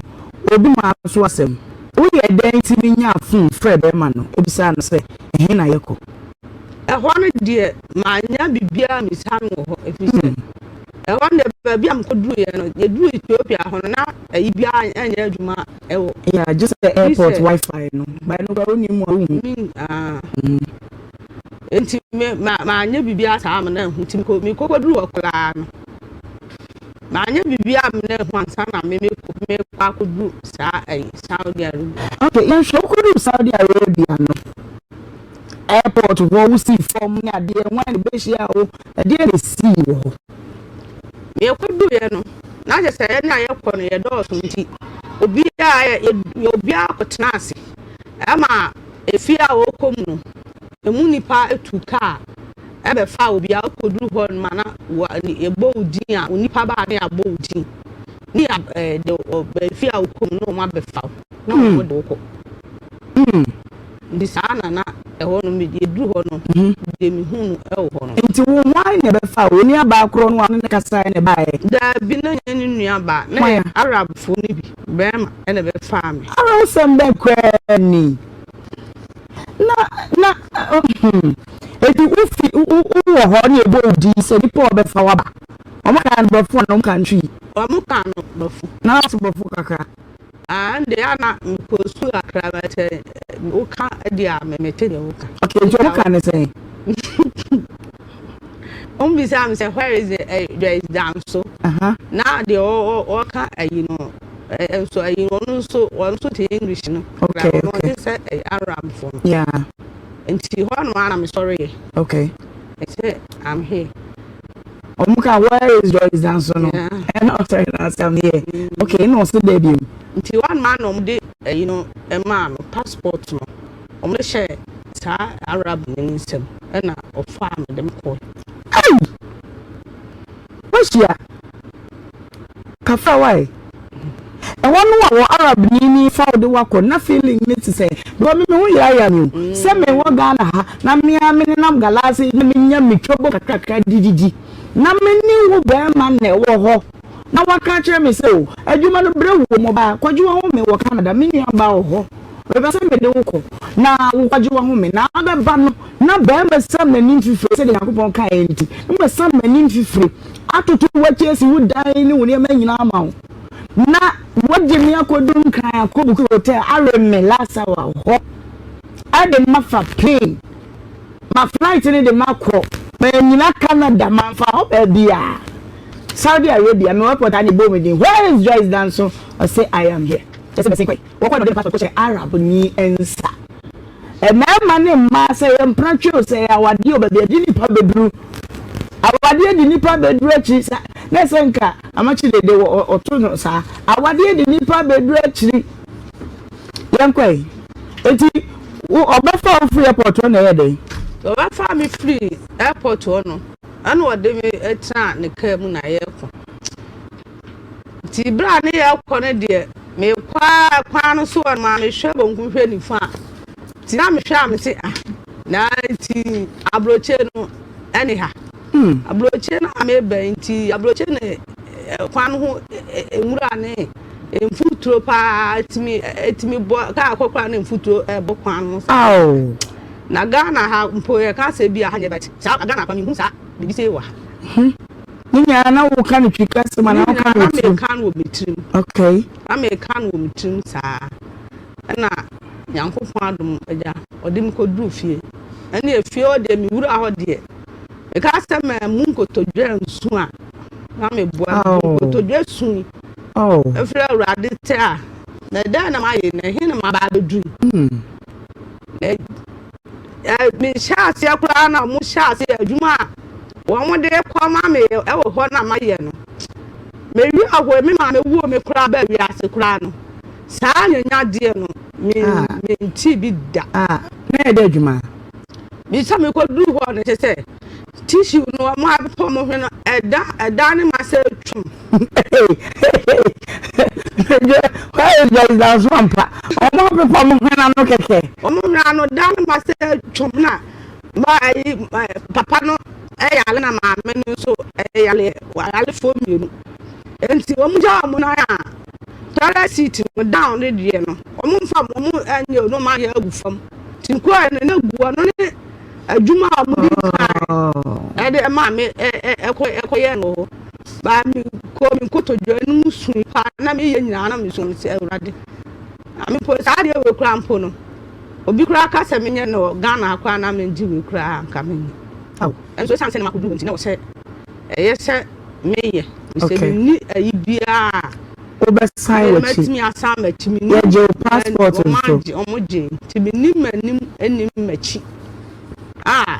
obi maa so asɛm woyɛ dɛn ti mi nya phone frɛ bɛrima no ebisa no sɛ ɛhe na yɛkɔ? Ɛhɔ no deɛ manya biribiara misa no wɔ hɔ ɛfiri sɛ ɛhɔ no deɛ baabi a mekɔduruiɛ no, yɛduru Ethiopia hɔ no na ayi biara ɛnyɛ adwuma ɛwɔ. Yeah, just the airport wifi no. But no kora wonim mu a wohu. Min ah. Nti me ma manyɛ biribiara saa ama no ahu nti mekɔ mekɔkɔduru hɔ koraa no manyɛ biribiara ama no ahu ansa na me mekɔ mekɔ akɔduru saa ayi Saudi Arabia. Okay, yɛnhwɛ wokɔduru Saudi Arabia no airport hɔ wosii fam ne adeɛ hwan na bɛhyia wo, ɛdeɛ na ɛsii wɔ hɔ? Yɛkɔduruiɛ no na kyerɛ sɛ yɛn a yɛkɔ no yɛdɔɔso nti obiara yɛ obiara kɔtena ase ɛma efie a wɔkɔ mu no emu nipa etu kaa ɛbɛfa obiara kɔduru hɔ no ma na wɔ yɛbɔ wo din a onipa baa ne abɔ wo din ne yɛ ɛɛ de ɔ efie a wɔkɔ mu na wɔn abɛfa wo na wɔn de wo kɔ. Nti saa na na ɛhɔ no yɛduru hɔ no deɛ mehu no ɛwɔ hɔ no. Nti wo hwan na ɛbɛfa wo? Onua baa korɔ no a ne kasaeɛ na ɛbaeɛ? Daabi, na nyɛ ne nua baa, na yɛ Arabfoɔ no bi bɛrima ɛna ɛbɛfaa me. Arabsɛm bɛn koraa ni? Na na eti wofi wowɔ hɔ ne ɛbɔ wo din sɛ nipa a ɔbɛfa waba. Ɔmo ka no borɔfo anaa ɔmo ka no Twi? Ɔmo ka no borɔfo. Na wate borɔfo kakra? Ah, nde ana mekɔ sukuu kakra but woka deɛ a mete deɛ woka. Okay, nti ɔmo ka ne sɛn? Ɔmo bisa me sɛ where is the there is Danso. Na deɛ ɔka ayi no nso ayi ɔno nso ɔno nso te English no. Okay, ɔno okay. ɔte sɛ Arab fo no. Nti hɔ nom ana mesɔre yɛ. Okay. Sɛ I'm here. Ɔmo ka where is Joyce Danso no? Ɛna ɔsɔre na asɛm here. Okay, ɛna ɔsɛ dɛ bi mu. Nti hɔ nom ana ɔmo de ayi no ɛmaa no passport no. Ɔmo de hyɛ saa Arab ne ne nsam ɛna ɔfaa me de me kɔɔ. Ai! Wahyia. Kafa wae. Ɛhɔ no a wɔ Arab ni ni fa wo de wakɔ na feeling ne te sɛ because me me ho yera me o. Sɛ me wɔ Ghana ha na me a me nenam Galase na me nya me twabo kakrakra dididi na me ne wo bɛrima na ɛwɔ hɔ na waka kyerɛ me sɛ o adwuma no brɛ wo mo ba kɔgye wahome wɔ Canada me nua ba wɔ hɔ mepɛ sɛ mede wo kɔ na wo kɔgye wahome na abɛba no na bɛrima sam n'anim fifire sɛdeɛ Nyankopɔn kaeɛ nti na masam m'anim fifire atoto w'akyi asi wo dan ne wo nneɛma nyinaa ama wo na wɔgye me akɔdu Nkran akɔbuku hotel awe me last hour hɔ ɛde mafa plane ma flight ne de makɔ manyina Canada mamfa hɔ baabi a Saudi Arabia me airport a ne bɔ me din where is Joyce Danso? Ɔsɛ I am here. Kyɛ sɛ bɛsɛn kɔe wɔkɔ na ɔde ne passport kɔhyɛ Arab ni nsa. Mmarima ne mmaa sɛ yɛ mpena twe o sɛ yɛ awadeɛ o baabi adi nipa bɛduru awadeɛ di nipa bɛduru akyiri sa na sɛ nka amakye dede wɔ ɔto no saa awadeɛ di nipa bɛduru akyiri yɛn kɔe eti ɔbɛfa wo firi airport hɔ na ɛyɛ dɛn? Ɔbɛfa me firi airport hɔ no ɛna ɔde me tena ne kaa mu na yɛrekɔ. Nti bere a ne yɛrekɔ no deɛ mekɔ a kwan no so wɔ no ma mehwɛ bonkum hwɛ nifa a nti na mehwɛ a mese ah na nti aburokye no ɛne ha. Aburokye no a meba nti aburokye ne kwan no ho nwura ne Mfuturo paa tumi tumi bɔ kaa kɔ koraa na mfuturo ɛbɔ kwan no saa. Na Ghana ha mpo yɛka sɛ bi a ha nyɛ but saa Ghana kwa mehu saa biribi sei wɔ ha. Hmm. Ne nyinaa na woka no twi kasa mu anaa woka no wɔ tirim? Na meka no wɔ me tirim. Okay. Na meka no wɔ me tirim saa. Ɛna Nyankopɔn adom agya ɔde me kɔduru fie. Ɛne efie hɔ deɛ me wura hɔ deɛ meka sɛ mammu nkotodwe ansu a na meboa oh. nkotodwe sui. Oh. Ɛfiri Awurade tɛ a na ɛdɛn na mayɛ na ɛhe na maba abɛduru. Hmm. Mehyɛ aseɛ koraa na wɔhyɛ aseɛ adwuma a wɔde kɔ ma me wɔ hɔ na mayɛ no. Mewie hɔ me maame wuo me koraa baa wiase koraa no saa nyanyadeɛ no mente bi da. Na yɛ dɛ adwuma? Bisa mekɔduru hɔ no kyɛ sɛ tissue no wɔn abepɔ mo hwɛ no ɛda ɛda ne ma sɛ twam. Why is there is that one pa? Wɔn abepɔ mo hwɛ no kɛkɛ. Wɔn hwɛ ano da ne ma sɛ twam na ma ayi papa no ɛyale na maame no nso ɛyale ayalefoɔ mmienu nti wɔn gya wɔn nan a toilet seat no down ne deɛ no wɔn nfa wɔn ɛnyɛ no wɔn ayɛ agu fam nti nkɔɛ no na gu ɔno ne adwuma a wɔde kan ɛde ɛmaa me ɛkɔ ɛkɔyɛ no hɔ baa me kɔ me nkotodwe no mu sui paa na meyɛ nyinaa na mesu sɛ awurade na mpo saa adeɛ wei koraa mpo no obi koraa ka sɛ menyɛ no Ghana koraa na mengye wei koraa nka menyɛ nso ɛsiane sɛ na makɔduru nti na wɔ sɛ ɛyɛ sɛ meyɛ sɛ menni ayi biara wobɛsan w'akyi mɛtumi asan m'akyi menni yɛgye wo passport nso ɔmo gye nti menni m'anim anim m'akyi a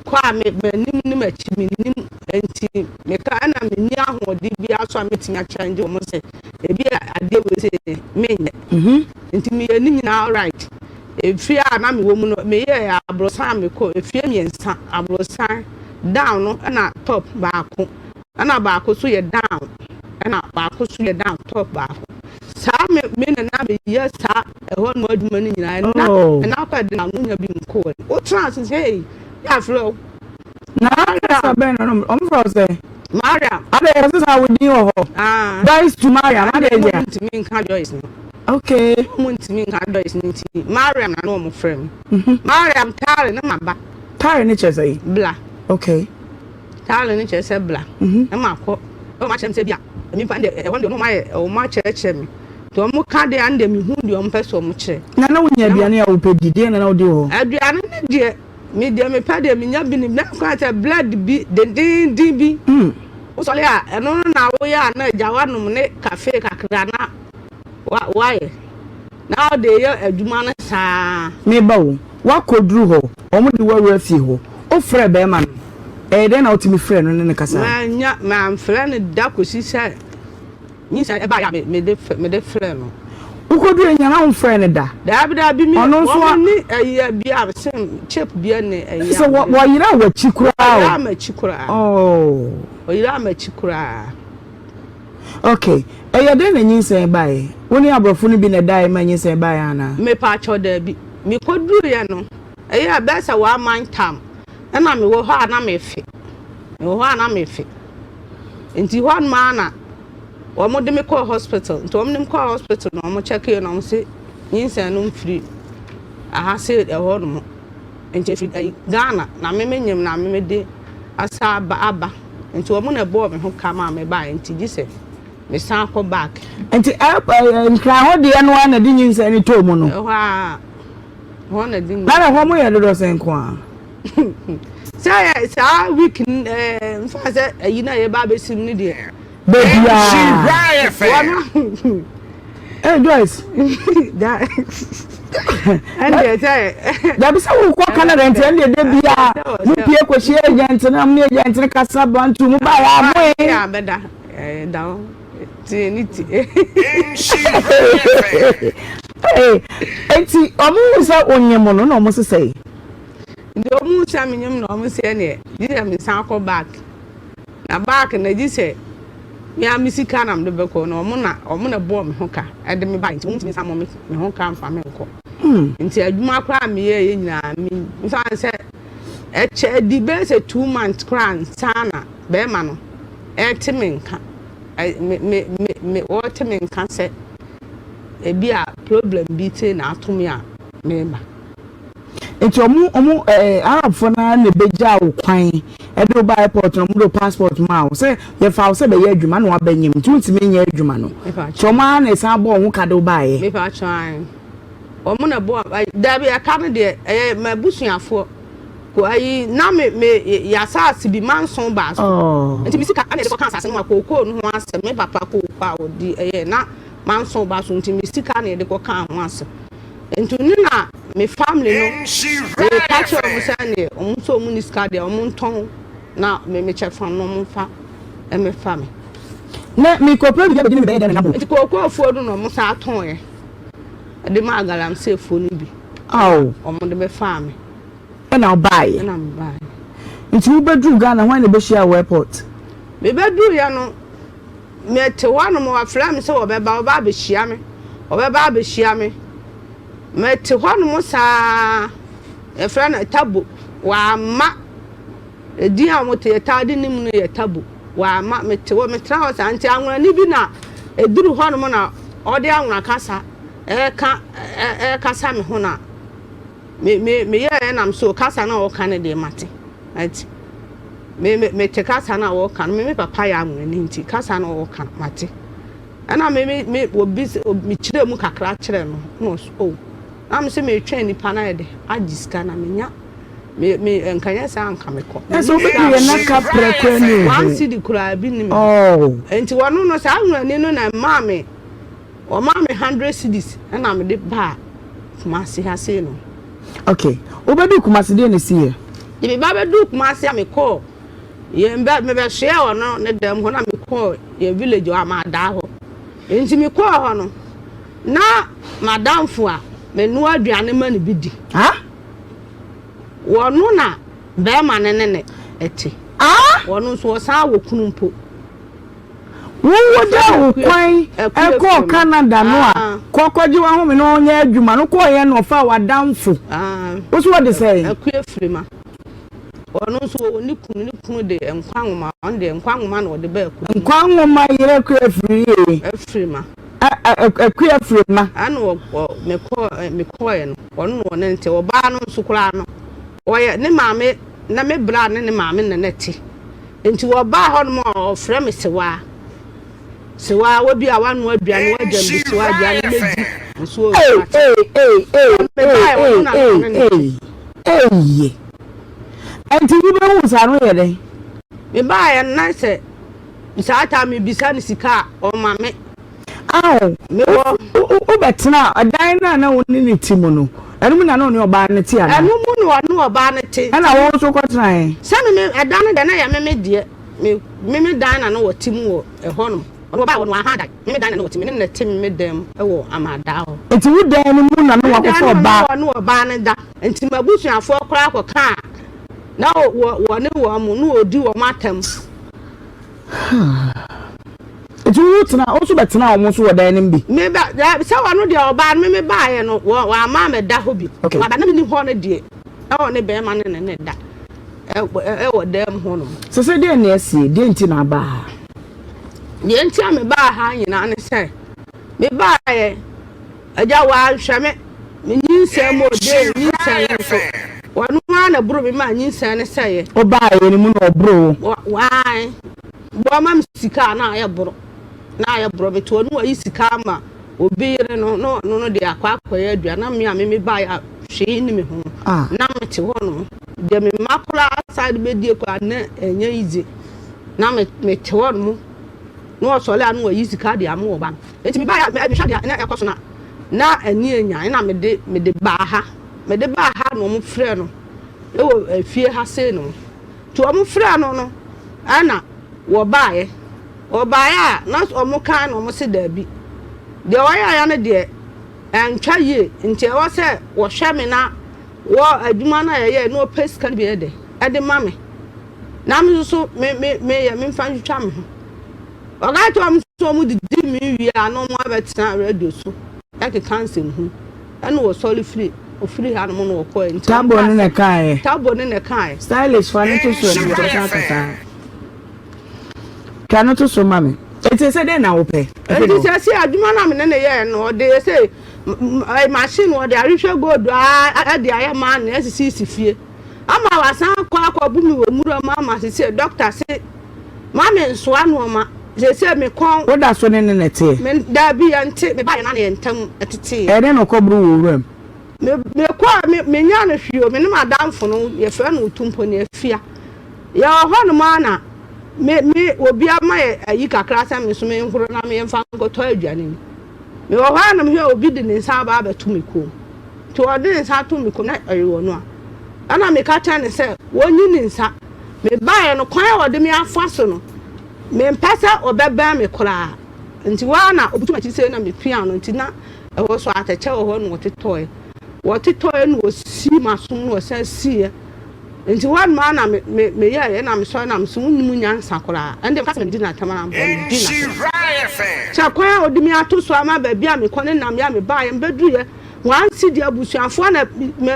kɔ a m'anim ne m'akyi mennim nti meka ɛna menni ahoɔden biara so a mɛtumi akyɛngye wɔn sɛ ebi a adeɛ wei sɛ menyɛ nti meyɛ ne nyinaa right efie a na mewɔ mu no meyɛ aborosan a mekɔ efie mmiɛnsa aborosan down no ɛna top baako ɛna baako so yɛ down ɛna baako so yɛ down top baako saa me me nana meyɛ saa ɛhɔ nom adwuma no nyinaa ɛna ɛna akɔ ɛde na wonya bi nkɔ wɔ wotena ase sɛ hey yɛ afrɛ wo na kasa bɛn na ɔmo frɛ wo sɛ Mariam adɛ yɛ sɛ saa wo din wɔ hɔ Joyce to Mariam adɛ yɛ ɔmo ntumi nka Joyce no okay ɔmo ntumi nka Joyce no nti Mariam na na ɔmo frɛ me Mariam taare ne ma ba taare ne kyerɛ sɛ bla okay taare ne kyerɛ sɛ bla na ma kɔ ɔmo akyerɛ me sɛ bia nipa deɛ ɛhɔ deɛ ɔmo ayɛ ɔmo akyerɛkyerɛ me nti ɔmo ka deɛ ano deɛ mehu deɛ ɔmo pɛ sɛ ɔmo kyerɛ. Na na wonya aduane a wopɛ di deɛ na na wodi wɔ hɔ. Aduane ne deɛ me deɛ mepɛ deɛ menya bi ne na kwan sɛ bread bi dendenden bi. Wosɔre a ɛno no na woyɛ a na agya wanom ne kafe kakra na wayɛ na ɔde yɛ adwuma no saa. Meba o, woakɔduru hɔ, wɔn de wo awura fie hɔ, wofrɛɛ bɛrima no, ɛyɛ dɛn na wotumi frɛɛ no ne no kasae? Mannya, mamfrɛ no da kɔsi sɛ nyinsɛn ɛbaeɛ a mede mede frɛɛ no. Wokɔduru nya na womfrɛɛ no da? Daabi daabi mi Ɔno nso wɔn ni ɛyɛ bi a sim chip bi ne ɛyɛ. Sɛ wɔyera w'akyi koraa o. Wɔyera m'akyi koraa. Oh. Wɔyera m'akyi koraa. Okay, ɛyɛ dɛn na nyinsɛn baeɛ? Wo ne aborɔfo no bi na ɛdaeɛ ma nyinsɛn baeɛ anaa? Mepaakyɛw daabi. Mekɔduruiɛ no, ɛyɛ bɛyɛ sɛ one month time ɛna mewɔ hɔ a na mefe. Mewɔ hɔ a na mefe. Nti hɔ nom ara na wɔn de me kɔɔ hospital. Nti wɔn de me kɔɔ hospital na wɔn kyɛkee na wɔn se nyinsɛn no mfiri aha se ɛhɔ nom. Nti ɛfiri ɛyi Ghana na me menyim na me mede asa aba aba. Nti wɔn na ɛbɔɔ me ho ka maa me baeɛ nti gye sɛ mesan kɔ back. Nti ɛ ɛ nkran hɔ deɛ no ara na ɛde nyinsɛn no tɔɔ mu no? Ɛhɔ ara ɛhɔ na ɛde nyinsɛn. Na ɛhɔ mo yɛ dodoɔ sɛn nko ara? Sɛ yɛ saa week ɛɛ nfa sɛ ɛyi na yɛba abɛsi mu no deɛ. Baabiara. Wɔn Hey Joyce. Ɛndeɛ sɛ. Dabi sɛ wokɔ Canada nti ɛndeɛ da bia mo pie kɔhyia agent no mo ne agent no kasa bantu mo ba yɛ amoe. Yɛ abɛda ɛda hɔ tie ne tie. Eti ɔmo hu sɛ onyem no na ɔmo sesɛ yi. Nti ɔmo hu sɛ menyem na ɔmo sɛ ɛneɛ gye sɛ mesan kɔ back. Na back no gye sɛ me ara me sika na mede bɛkɔ na ɔmo na ɔmo na ɛbɔɔ me ho ka ɛde me bae nti ɔmo ntumi nsan mmɔ me ho ka mfa me nkɔ. Nti adwuma koraa a meyɛeɛ nyinaa me nfa sɛ ɛkyɛ ɛdi bɛyɛ sɛ 2 months koraa ansa na bɛrima no ɛte me nka me me me me ɔte me nka sɛ. ebi a problem bi te na ato me a meba. Nti ɔmo ɔmo ɛɛ Arabfoɔ no ara na ebegyaa wo kwan ɛde wo ba airport na ɔmo de wo passport maa wo sɛ yɛfa wo sɛ bɛyɛ adwuma na waba nyim nti wontumi nyɛ adwuma no. Nti ɔmo ara na esan bɔɔ ho ka de wo baeɛ. Mepa kyɛw ae. Wɔn na ɛbɔ dabi ɛka no deɛ ɛyɛ m'abusuafoɔ. Ko ayi na me me yɛ asaase bi manson baa so. Oh. Nti me sika na yɛde kɔka asaase no ma kookoo no ho asɛm me papa kookoo a ɔdi ɛyɛ na manson baa so nti me sika na yɛde kɔka ho asɛm. Nti ne na me family no me ka kyerɛ wɔn sɛ neɛ wɔn nso wɔn ni sika deɛ wɔn ntɔn na me me kyɛfa no wɔn mfa ɛmɛfa me. Na me kɔ pɛ bi abɛdi ne me bɛyɛ dɛn na nabo. Nti kookoofoɔ no na wɔn san tɔn yɛ de maa galamseyfoɔ no bi. Aw. Wɔn de bɛfaa me. Ɛna wobaeɛ? Ɛna mebaeɛ. Nti wobɛduruu Ghana, hwan na ɛbɛhyiaa wo airport? Mebɛduruiɛ no, mete hɔ nom, wɔfrɛɛ me sɛ wɔbɛba, wɔbɛba abɛhyia me, wɔbɛba abɛhyia me. Mete hɔ nom saa, yɛfrɛ no Tabo, wamma. Edin a wɔte yɛtaa de nim no yɛ Tabo, wamma. Mete hɔ, metena hɔ saa, nti anwonani bi na ɛduru hɔ nom na ɔde anwona kasa ɛreka, ɛrekasa me ho na Me me meyɛɛ nam so kasa no a wɔka no deɛ mate mate me me mete kasa no a wɔka no me me papa yɛ anwonani nti kasa no a wɔka no mate ɛna me me me obi mekyerɛ mu kakra kyerɛ no na ɔso o oh. Na me sɛ metwɛn nipa no ayɛ de agye sika na menya me me nkanyɛ saa nka mekɔ. Ɛsɛ wobɛdu yɛ na ka prɛ koraa ni o. One cedi koraa bi ni me. Oh. Nti wɔno no saa anwonani no na ɛmaa me. Wɔmaa me hundred cedis ɛna mede baa Kumasi ha sei no. Okay, wobɛduu Kumasi deɛ na ɛsiiɛ? Deɛ meba bɛduu Kumasi a mekɔɔ yɛn bɛ mebɛsoɛɛ ɔno ne dɛm hɔ na mekɔɔ yɛn village hɔ Amadaa hɔ. Nti mekɔɔ hɔ no na madamfo a menoa aduane ma no bi di. Ah? Wɔno na bɛrima no ne ne te. Ah? Wɔno nso ɔsan wɔ kunu mpo. Wogyaa wo kwan kɔɔ Canada no a, kɔ kɔgye w'ahome na ɔnyɛ adwuma no kɔɔeɛ na ɔfaa w'adamfo. Wo so wɔde sɛn? Akua Firima. Ɔno nso ɔwɔ ne kunu, ne kunu de nkwa nwoma, ɔno deɛ nkwa nwoma na ɔde baa kuro mu. Nkwa nwoma yere Akua Firie. Firima. Akua Firima. Ɛna mekɔɔ mekɔɔɛ no, ɔno na ɔne no te. Ɔbaa no nso koraa no, ɔyɛ ne maame, na me bra ne ne maame na na te. Nti wɔbaa hɔ nom a ɔfrɛ me sewaa. Sewaa wo bi a wanoa aduane wagya me bi sewaa aduane mɛdi. Nso Ei ei ei ei ei ei ei ei ei. Ɛnti wobɛhu saa no yɛ dɛn? Mebaeɛ no na sɛ saa taa mebisa no sika a ɔma me. Ao, Mewɔ. Wobɛtena ɛdan no a na wo ne no te mu no, ɛno mu na na ɔne ɔbaa no te anaa? Ɛno mu na ɔne ɔbaa no te. Ɛna wo nso kɔtenaeɛ? Sɛ me me ɛdan no deɛ na ɛyɛ me me deɛ. Me me me dan na na wɔte mu wɔ ɛhɔnom. Ɔno ɔbaa hɔ no waha dan. Me me dan na na wɔte mu. Me ne no na ɛte me me dan mu wɔ Amadaa hɔ. Nti wo dan no mu na na Me dan wakɔfa no mu na ɔbaa? ɔne ɔbaa no da. Nti m'abusuafoɔ koraa kɔkaa na wɔ wɔne wɔn na wɔdi wɔn atɛm. Nti wo tena, wo nso bɛtena wɔn nso wɔ dan no mu bi? Me ba, sɛ ɔno deɛ ɔbaa no, me me baeɛ no, wɔ wamma mɛda hɔ bi. Okay. Waba na menni hɔ no deɛ, na ɔne bɛrima no ne ne da ɛwɔ ɛwɔ dan mu hɔ nom. Sese deɛ na asie, deɛ nti na abaa ha? Deɛ nti a mebaa ha nyinaa ne sɛ, mebaeɛ, Agya wanhwɛ me, me nyinsɛn mu ɔdee nyinsɛn no nso, ɔno ara na ɛboro me maa nyinsɛn no sɛeɛ. Wobaeɛ no mu na ɔboro wo? Ae. Wɔma me sika a na ayɛ boro, na ayɛ boro. Mete hɔ na wɔayi sika ama obi yere no na ɔno no de akɔ akɔyɛ aduane. Na me a me mebaeɛ a hwee nni me ho Ah. na mete hɔ nom. Deɛ me mma koraa san de bɛdie koraa na ɛnyɛ easy. Na me mete hɔ nom na wɔsɔre a na wɔayi sika de ama ɔba no. Enti mebaeɛ a mehwɛ adeɛ a na ɛkɔ so no a na ani anya ɛna mede mede baa ha. Mede baa ha na wɔfrɛɛ no wɔ fie ha sei nom. Nti wɔfrɛɛ no no ɛna wɔbaeɛ. Wɔbaeɛ a na wɔka na wɔse daabi. Deɛ wɔyɛeɛ no deɛ ɛntwa yie nti ɛwɔ sɛ wɔhwɛ me na wɔ adwuma no a yɛyɛɛ na wɔpɛ sika no bi yɛ dɛ ɛde ma me. Na me nso so me me meyɛ memfa ntwitwa me ho. Wɔka kyerɛ wɔn sɛ wɔdidi mee wie a na wɔabɛtena radio so ɛkeka nsɛmhunu. Ɛna wɔsɔre firi ofiri hanom na wɔkɔɛ nti Tabo wɔkaa ne na sɛ ɛkaeɛ. Tabo ne na ɛkaeɛ. Stylish fa no to so ɛno nso ɔsan aka saa. Twa no to so ma me. Enti sɛ dɛn na wopɛ? Enti sɛ sɛ adwuma no a me ne no yɛɛ no, ɔde sɛ machine ɔde ahwehwɛ gold a de ayɛ maa no asisisi fie. Ama wasan akɔ akɔbu me wɔ nwura mu ama sese dɔkta se ma me nsoa nnoɔma sese me kɔn. Wo da so ne no na ɛteɛ? Me daabi yɛnte me baeɛ na yɛn ntam teteeɛ. Ɛyɛ dɛn na ɔkɔboro wɔ wuram? Me mekɔɔ me menyaa no hwee o me ne m'adamfo no yɛfrɛ no Otumponi Afia yɛwɔ hɔnom ara na me me obi ama yɛ ayi kakra sɛ me nso menhoro na memfa nkɔtɔ aduane ni. Mewɔ hɔ ara na mehwɛ obi de ne nsa aba abɛto me kɔn mu. Nti ɔde ne nsa too me kɔn mu na ɔyɛ ɔno a. Ɛna meka kyerɛɛ no sɛ ɔnyi ne nsa. Mebaeɛ no, kwan a ɔde me afa so no, mempɛ sɛ ɔbɛbɛn me koraa. Nti hɔ ara na ɔbutu m'akyi sei na mepia no. Nti na ɛhɔ nso atɛkyɛ wɔ hɔ na wɔtetɔeɛ. Wɔtetɔeɛ na wɔsii m'asom na wɔsan siiɛ. Nti hɔ nom ara na me me meyɛeɛ na mesɔre na mese wonnim nyansa koraa. Ɛnde meka sɛ medi no atɛm anaa meboa no, medi no atɛm. Kyɛ kwan a ɔde me ato so ama baabi a mekɔ ne nam yɛ a mebaeɛ mebɛduruiɛ one cedi abusuafoɔ na me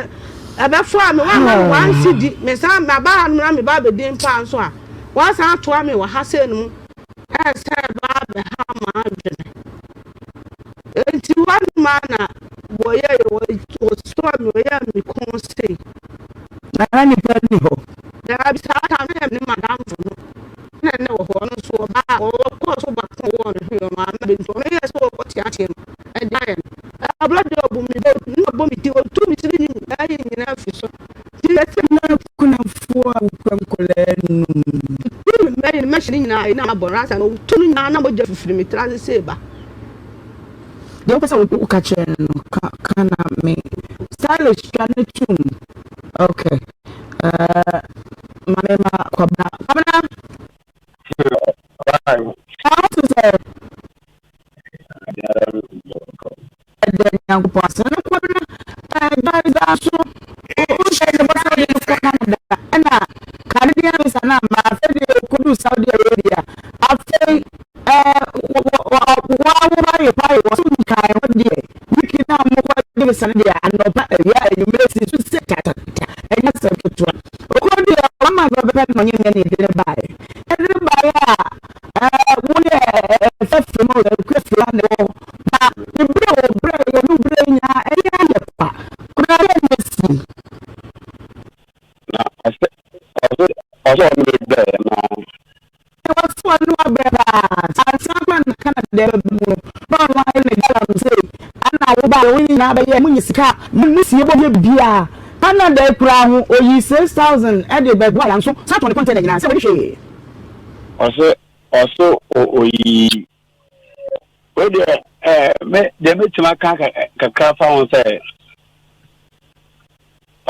ɛbɛfoa me wɔamma me one cedi mesan maba ha nom na meba abɛdi mpaa nso a wɔasan atoa me wɔ ha sei nom ɛsɛ ba abɛha m'adwene. Enti hɔ nom ara na wɔyɛeɛ wɔsɔɔ me wɔyɛɛ me kɔn sei. Na na nipa nni hɔ. Daabi, saa time no na yɛ me ne m'adamfo no na na ɛwɔ hɔ, ɔno nso ɔbaa, ɔkɔɔ so baako a ɔwɔ no hwee ɔno amma bi nti ɔno yɛɛ sɛ ɔkɔ teateam de ayɛ no. Ɛberɛ deɛ ɔbu me bɛ, na ɔbɔ me ti, ɔtu me tiri nwi ayi nyinaa fi so. Nti yɛsɛ. Na akunafoɔ a wokura nkwadaa num. Ɔtu me mɛyi no mɛhyɛ ne nyinaa ayi na mabɔ no ansa na ɔtu no nyinaa na mogya fifiri me tiri ase sei ba. Deɛ wopɛ sɛ woka kyerɛ no no ka ka na me stylish twa ne tum okay uh, ma me ma kwabena kwabena ɛho te sɛ ɛdɛ nyankopɔn ase no kwabena ɛɛ da so wohyɛ ne bɔ sɛ wode no kɔ Canada ɛna Canadian visa no amma afei deɛ ɔkɔduu Saudi Arabia afei Woawo hɔ deɛ week no a mokɔ gye visa no deɛ anɔpa awia anwummerɛ si so sɛ tatata ɛnyɛ asɛm ketewa okɔ deɛ one month pɛpɛpɛ na ɔnye mmɛ ne yɛde no baeɛ yɛde no baeɛ a wo ne ɛfɛ firi mu ɛkura firi na ɛwɔ hɔ na ne berɛ wɔ berɛ yɛ no berɛ nyinaa ɛyɛ ayɛ kwa koraa yɛ nyɛ si Na ɔsɛ ɔsɛ ɔsɛ ɔno me brɛ na. Wɔse wɔne wo abrɛ paa ansa koraa na Canada ɛbɛba mu no na ɔno ayɛ ne galamsey ana wo baeɛ wo nyinaa bɛyɛ mo nya sika a mo sie bɔ yɛ bibiaa Canada yi koraa ho oyi 6000 de bɛboa yɛn nso san tɔn ne container nyinaa sɛ wɔde hwee. Ɔse ɔse oyi wei deɛ ɛɛ me deɛ mɛtumi aka kakra fa ho sɛ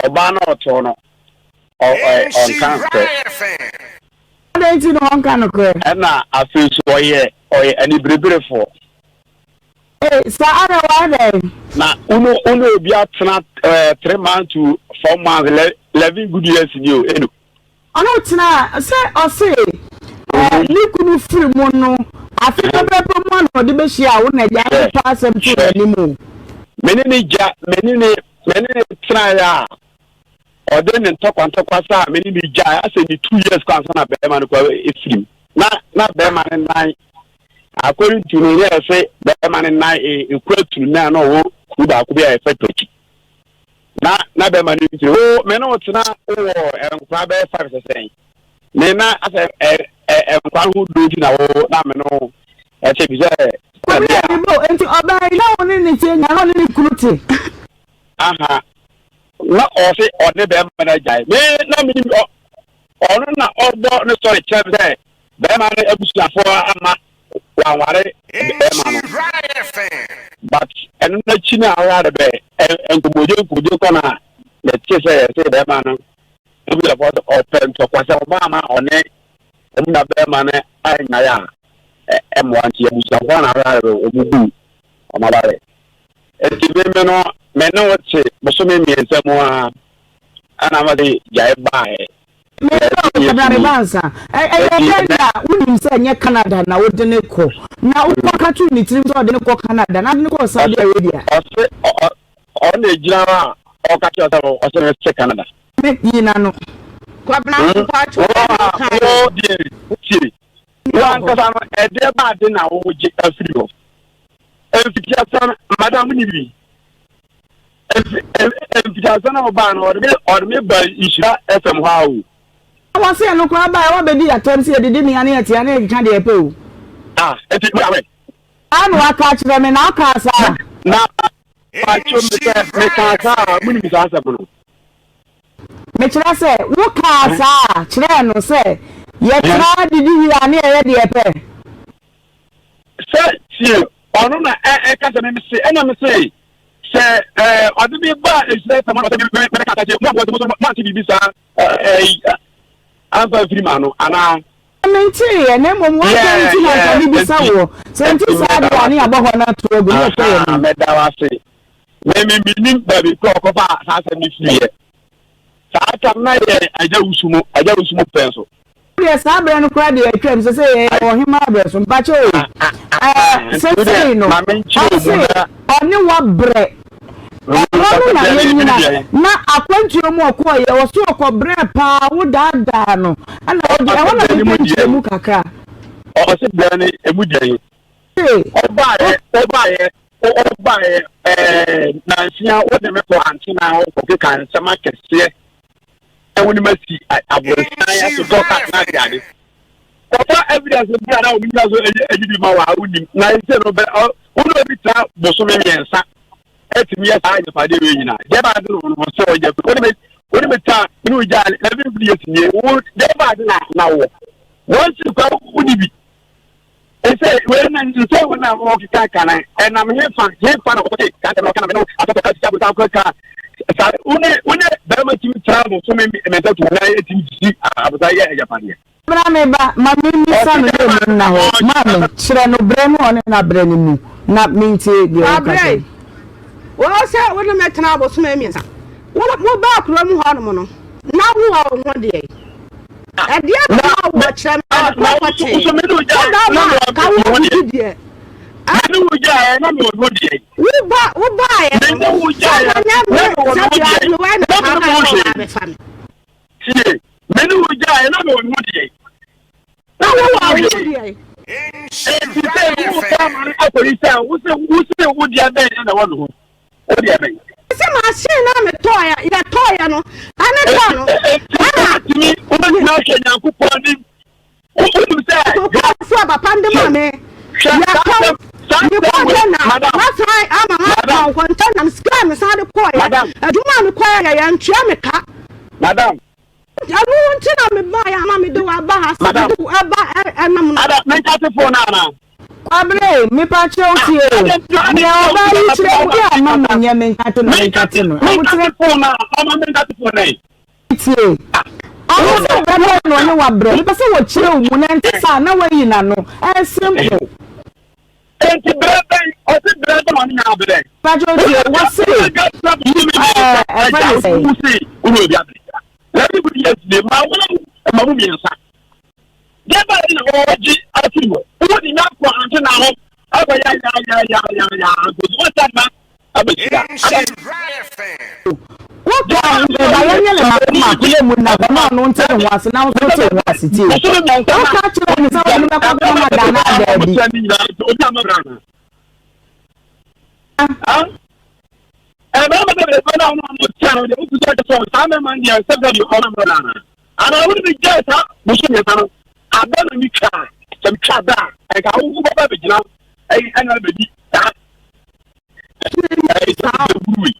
ɔbaa no ɔtoo no ɔnka nokorɛ. Adɛn nti na ɔnka nokorɛ? Ɛna afei nso ɔyɛ ɔyɛ anibereberefoɔ. Ee, saa ara wayɛ dɛn? Na wo ne wo ne obi atena ɛɛ 3 months to 4 months, 11 good years ni o enu. Ɔno tenaa sɛ ɔse ɛɛ ne kunu firi mu no afe pɛpɛɛpɛ mu a na ɔde bɛhyia wo na agya ne pa asɛm too n'anim o. Me ne ne gya me ne ne me ne ne tenaeɛ a ɔde ne ntɔkwa ntɔkwa saa me ne ne gyae asɛ ne 2 years kɔ ansa na bɛrima no kɔ efiri mu na na bɛrima ne nan according to no yɛ sɛ bɛrima ne nan ekura tunu nan na ɔwɔ kuru baako bi a yɛfɛ tɔkyi na na bɛrima no mfiri wo me ne wo tena wowɔ nkora bɛyɛ five sɛ sɛn me na asɛ ɛ ɛ nkora ho do nti na wo na me no ɛkyɛ bi sɛ. Obi a ne bo nti ɔbaa yi na wo ne ne te nya na ɔne ne kunu te. Aha na ɔse ɔne bɛrima no agyae me na me nim ɔno na ɔbɔ ne sɔre kyerɛ me sɛ bɛrima no abusuafoɔ ama wanware bɛrima no but ɛno n'akyi no a ɔyɛ bɛ nkɔmmɔdie nkɔmmɔdie kɔ no a mɛte sɛ yɛsɛ bɛrima no abusuafoɔ sɛ ɔpɛ ntɔkwa sɛ ɔma ama ɔne ɔmo na bɛrima no anyae a ɛmmoa nti abusuafoɔ na ɔyɛ bɛ ɔmo gu ɔmo aware nti me no me ne wo te bosome 3 mu a ɛna ma de gyae baeɛ. Meba meba ansa. Ɛyɛ dɛn na wonim sɛ ɛnyɛ Canada na wode ne kɔ na wokɔ ka to ne tirim sɛ ɔde ne kɔ Canada na ɔde ne kɔ Saudi Arabia? Ɔse ɔno na egyina hɔ a ɔka kyerɛ sɛ ɔsɛ ne se Canada. Me yi na no. Kwabena mpacho wo deɛ tie. Wo ankasa no, ɛdeɛ ba ade na wogye afiri hɔ? Mfitiaseɛ no, madam, wonim bi? Mfitiaseɛ no a wobaa no, ɔde me ɔde me ba Nhyira FM hɔ a o. Na wɔse ɛno koraa baeɛ wabɛdi atɛm sɛ yɛdidi mea ne yɛtea ne yɛkeka deɛ yɛpɛ o. Ah, enti mo yɛ aware? Saa na waka akyerɛ me, na wokaa saa? Na pakyɛ me sɛ mekaa saa a, monim saa asɛm no? Mekyerɛ sɛ, wokaa saa kyerɛɛ no sɛ yɛtra didi wie a ne yɛyɛ deɛ yɛpɛ? Sɛ tie, ɔno na ɛka sɛ me mese, ɛna mese sɛ ɛɛ ɔde me ba nhyira fam ɔsɛ me me mɛka sɛ mo aboa sɛ mo so moante biribi saa ɛɛ amfa mfiri ma no anaa. Menteeɛ, na mmom w'asɛm nti na anka mebisa woɔ. Sɛ ɛnte saa deɛ a, ne yɛabɔ hɔ no ato agu, ne yɛhwɛ yɛn anim. Mɛda wo ase. Me me menim baabi kora ɔkɔfa saa asɛm no firiiɛ. Saa tam na yɛ agya wusu mu, agya wusu mu pɛn so. Deɛ saa berɛ no koraa deɛ atwam, sɛ sɛ yɛyɛ ɔhemaa berɛ so, mpakyɛ o. Ɛɛ sesei no, ɔse ɔne wabrɛ. Ɛhɔ no na yɛnyina, na akwantuo mu ɔkɔɔyɛ, ɔse ɔkɔbrɛɛ paa, wo daadaa no, ɛna ɔde, ɛhɔ na mepɛ nkyerɛmu kakra. Ɔse brɛ no emu deɛn? Ɔbaeɛ, ɔbaeɛ, ɔbaeɛ, ɛɛ, nansia wode me kɔ antena hɔ kɔkeka nsɛm akɛseɛ na wo ne ma si aborosan atotɔ ka na ade ade. Kɔfa evidence bi a na wɔn nyina so ɛyi bi ma wɔ a wonim na ɛsɛ no bɛ wo ne obi tena bosome mmiɛnsa ɛtumi yɛ saa agyapadeɛ wei nyinaa deɛ baade no no sɛ ɔgya wo ne me wo ne me ta ne wo gya ɛbi bi yɛ sinie wo deɛ baade na na wɔ wɔn si kwa wo ni bi. Ese wei na nsɛ wo na wɔkeka ka no ɛnam hefa hefa na wɔkɔte ka nsɛm na wɔka na me ne asɔfo ka sika abotan kɔ ka saa wo ne wo ne bɛrima tumi tra bosome mmiɛnsa tu na ɛtumi sisi abotan yɛ agyapadeɛ. Bra me ba, ma memmisa no na emu nna hɔ. Maame, kyerɛ no brɛ no ɔne n'abrɛ no mu na mentie deɛ ɔka Wabrɛ kyerɛ. wo sɛ wo ne me tena abosome mmiɛnsa. Wo wobaa kurom hɔnom no, na wowɔ wo ho deɛ. Ɛdeɛ na na wɔ kyerɛ me ade korɔ pɔtee. Woda ma ka wo didi deɛ. Woba wobaeɛ no sɛ na nyɛ me sɛ deɛ aberewa na kaa na sɛ ɔba abɛfa me. Tie, me ne wo gyaeɛ na mewɔ ne ho deɛ. Na wowɔ wo ho deɛ. Enti sɛ wo ba ma no akɔyi sɛ wo sɛ wo sɛ wo deɛ bɛn na ɛwɔ ne ho. Wo deɛ bɛn. Sɛ machine no a metɔɔeɛ yɛtɔɔeɛ no ɛne tɔ no ɛna. Wobɛtumi wobɛtumi ahwɛ Nyankopɔn anim wonim sɛ. Kokoafo a papa no de maa me yɛtɔn mekɔɔ Ghana masan ama matɔn kɔntɛna me sika a mesan de kɔɔeɛ adwuma a mekɔɛ yɛ yɛntua me ka. Madam. Ɛno nti na mebaeɛ ama mede wo aba ha sɛ mede wo ɛba ɛnam no. Ada menka te phone no anaa. Kwabena ei, mepa kyɛw tie o. Nea ɔbaa yi kyerɛ wo a ma me nyɛ menka te no menka te no. Aboterɛ. Tie. Ɔno sɛ bɛbɛ na ɔne wabrɛ. Mepɛ sɛ wɔkyerɛ wo mu na ɛnte saa na wayi n'ano. Ɛyɛ simple. Enti berɛ bɛn ɔse berɛ bɛn ɔne nya abrɛ. Pacho tie wɔse ɛɛ ɛfɛ ne sɛn. Wose wone obi abrɛ. Lɛbi bu yɛ tie ma wɔn ma mu mmiɛnsa. Deɛ ba na wɔgye afiri hɔ. Wode nya kɔ ante na hɔ akɔ ya ya ya ya ya ya nkosi wɔsa ma abɛhyira. Woka ba yɛnyɛ ne mako mako yɛ mu nna hɔ na ɔno nte ne ho ase na wo nso te ho ase tie. Woka kyerɛ ne sɛ wɔne bɛkɔ Canada anaa daabi. Anaa wode me gyae saa bosome mmiɛnsa no abɛ na metwa a, sɛ metwa abɛ a, ɛnka wo wobɛba abɛgyina ɛyi ɛna abɛdi saa ɛyi saa wuru yi.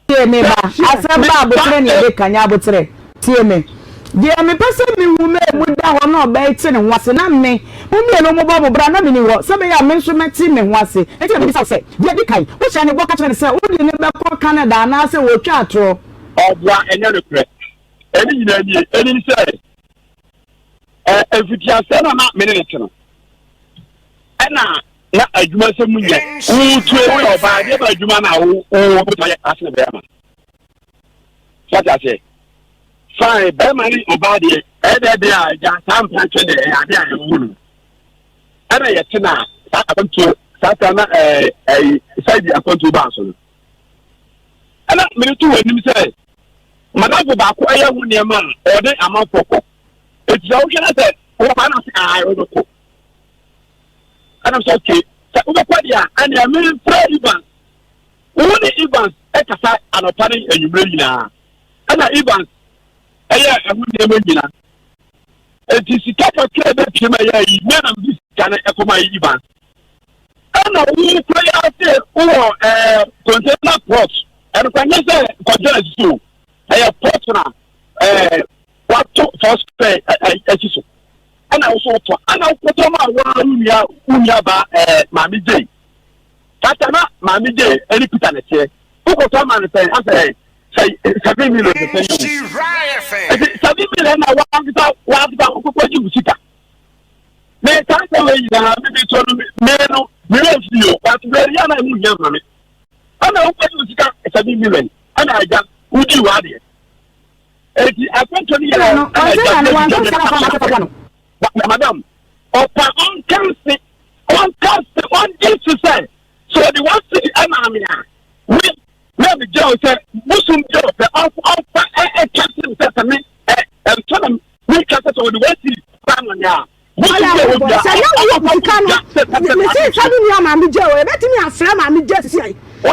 Tie me ba, asɛm ba aboterɛ ne yɛde ka nyɛ aboterɛ. Tie me. Deɛ mepɛ sɛ mehu ma emu da hɔ na ɔbaa yi te ne ho ase na me, mo mmienu mobɔ mo bra na menni hɔ, sɛ ɛbɛyɛ a me nso mɛte me ho ase. Enti na mebisa wo sɛ, deɛ ɛdi kan, wohyɛɛ no bɔ ka kyerɛɛ no sɛ wode no bɛkɔ Canada anaasɛ wɔtwa atorɔ? Ɔboa, ɛnyɛ nokorɛ. Ɛne nyinaa nie, ɛne ne sɛ, ɛ, mfitiaseɛ no a na me ne no te no, ɛna na adwuma sɛ mu nyɛ. Wotue, woyɛ ɔbaa, deɛ ba adwuma no a wo, wo, wobɛtumi ayɛ asene bɛrima. Wate aseɛ? Fine, bɛrima ne ɔbaa deɛ, ɛyɛ dɛ deɛ a agya saa mpratwe deɛ ɛyɛ adeɛ a ɛwɔ no. Ɛna yɛte na saa akwantuo, saa saa na ɛɛ ɛyi side akwantuo baa so no. Ɛna mede to wɔ anim sɛ. Madamfo baako ɛyɛ ho nneɛma a ɔde amanfoɔ kɔ. Eti sɛ wohwɛ na sɛ wobɛkɔ ana sɛ ae wobɛkɔ. Ɛna sɛ okay sɛ wobɛkɔ deɛ a ɛnea memfrɛ Evans. Wo ne Evans ɛkasa anɔpa ne anwummerɛ nyinaa. Ɛna Evans ɛyɛ ɛho nneɛma nyina. Eti sika kakra ɛbɛpie ma ɛyɛ ayi me na mede sika no ɛkɔma Evans. Ɛna wo kura yi ase wowɔ ɛɛ container plot ɛno kora nyɛ sɛ container sisi o ɛyɛ plot na ɛɛ wato four square ɛsi so ɛna woso wotɔ ɛna wokɔtɔ ma waa wo nua wo nua ba ɛɛ maame gye kata na maame gye ɛne peter na ɛteɛ wokɔtɔ ma no sɛ asɛ sɛ 7 million sɛ sɛ ɛti 7 million na wankasa wankasa wokɔkɔ gye wo sika. Me saa nsɛm wei nyinaa me bi so no me no me werɛ mfiri o but berɛ yɛ na ɛho hia ma me ɛna wokɔgye wo sika 7 million ɛna agya wodii w'adeɛ eti akwantuo no yɛ ɛna agya madam ɔpa ɔnka nse ɔnka nse ɔngye nse sɛ sɛ ɔde one cedi ɛma me a me na me gyina wo sɛ bosom bi ɔpɛ ɔmfa ɛka se sɛ sɛ me ɛntɔ na Woka sɛ sɛ wɔde w'asiri ba no a, sɛ na wowɔ sika no mese sɛ me nua maame gye o ɛbɛtumi afrɛ maame gye sisi ayi sɛ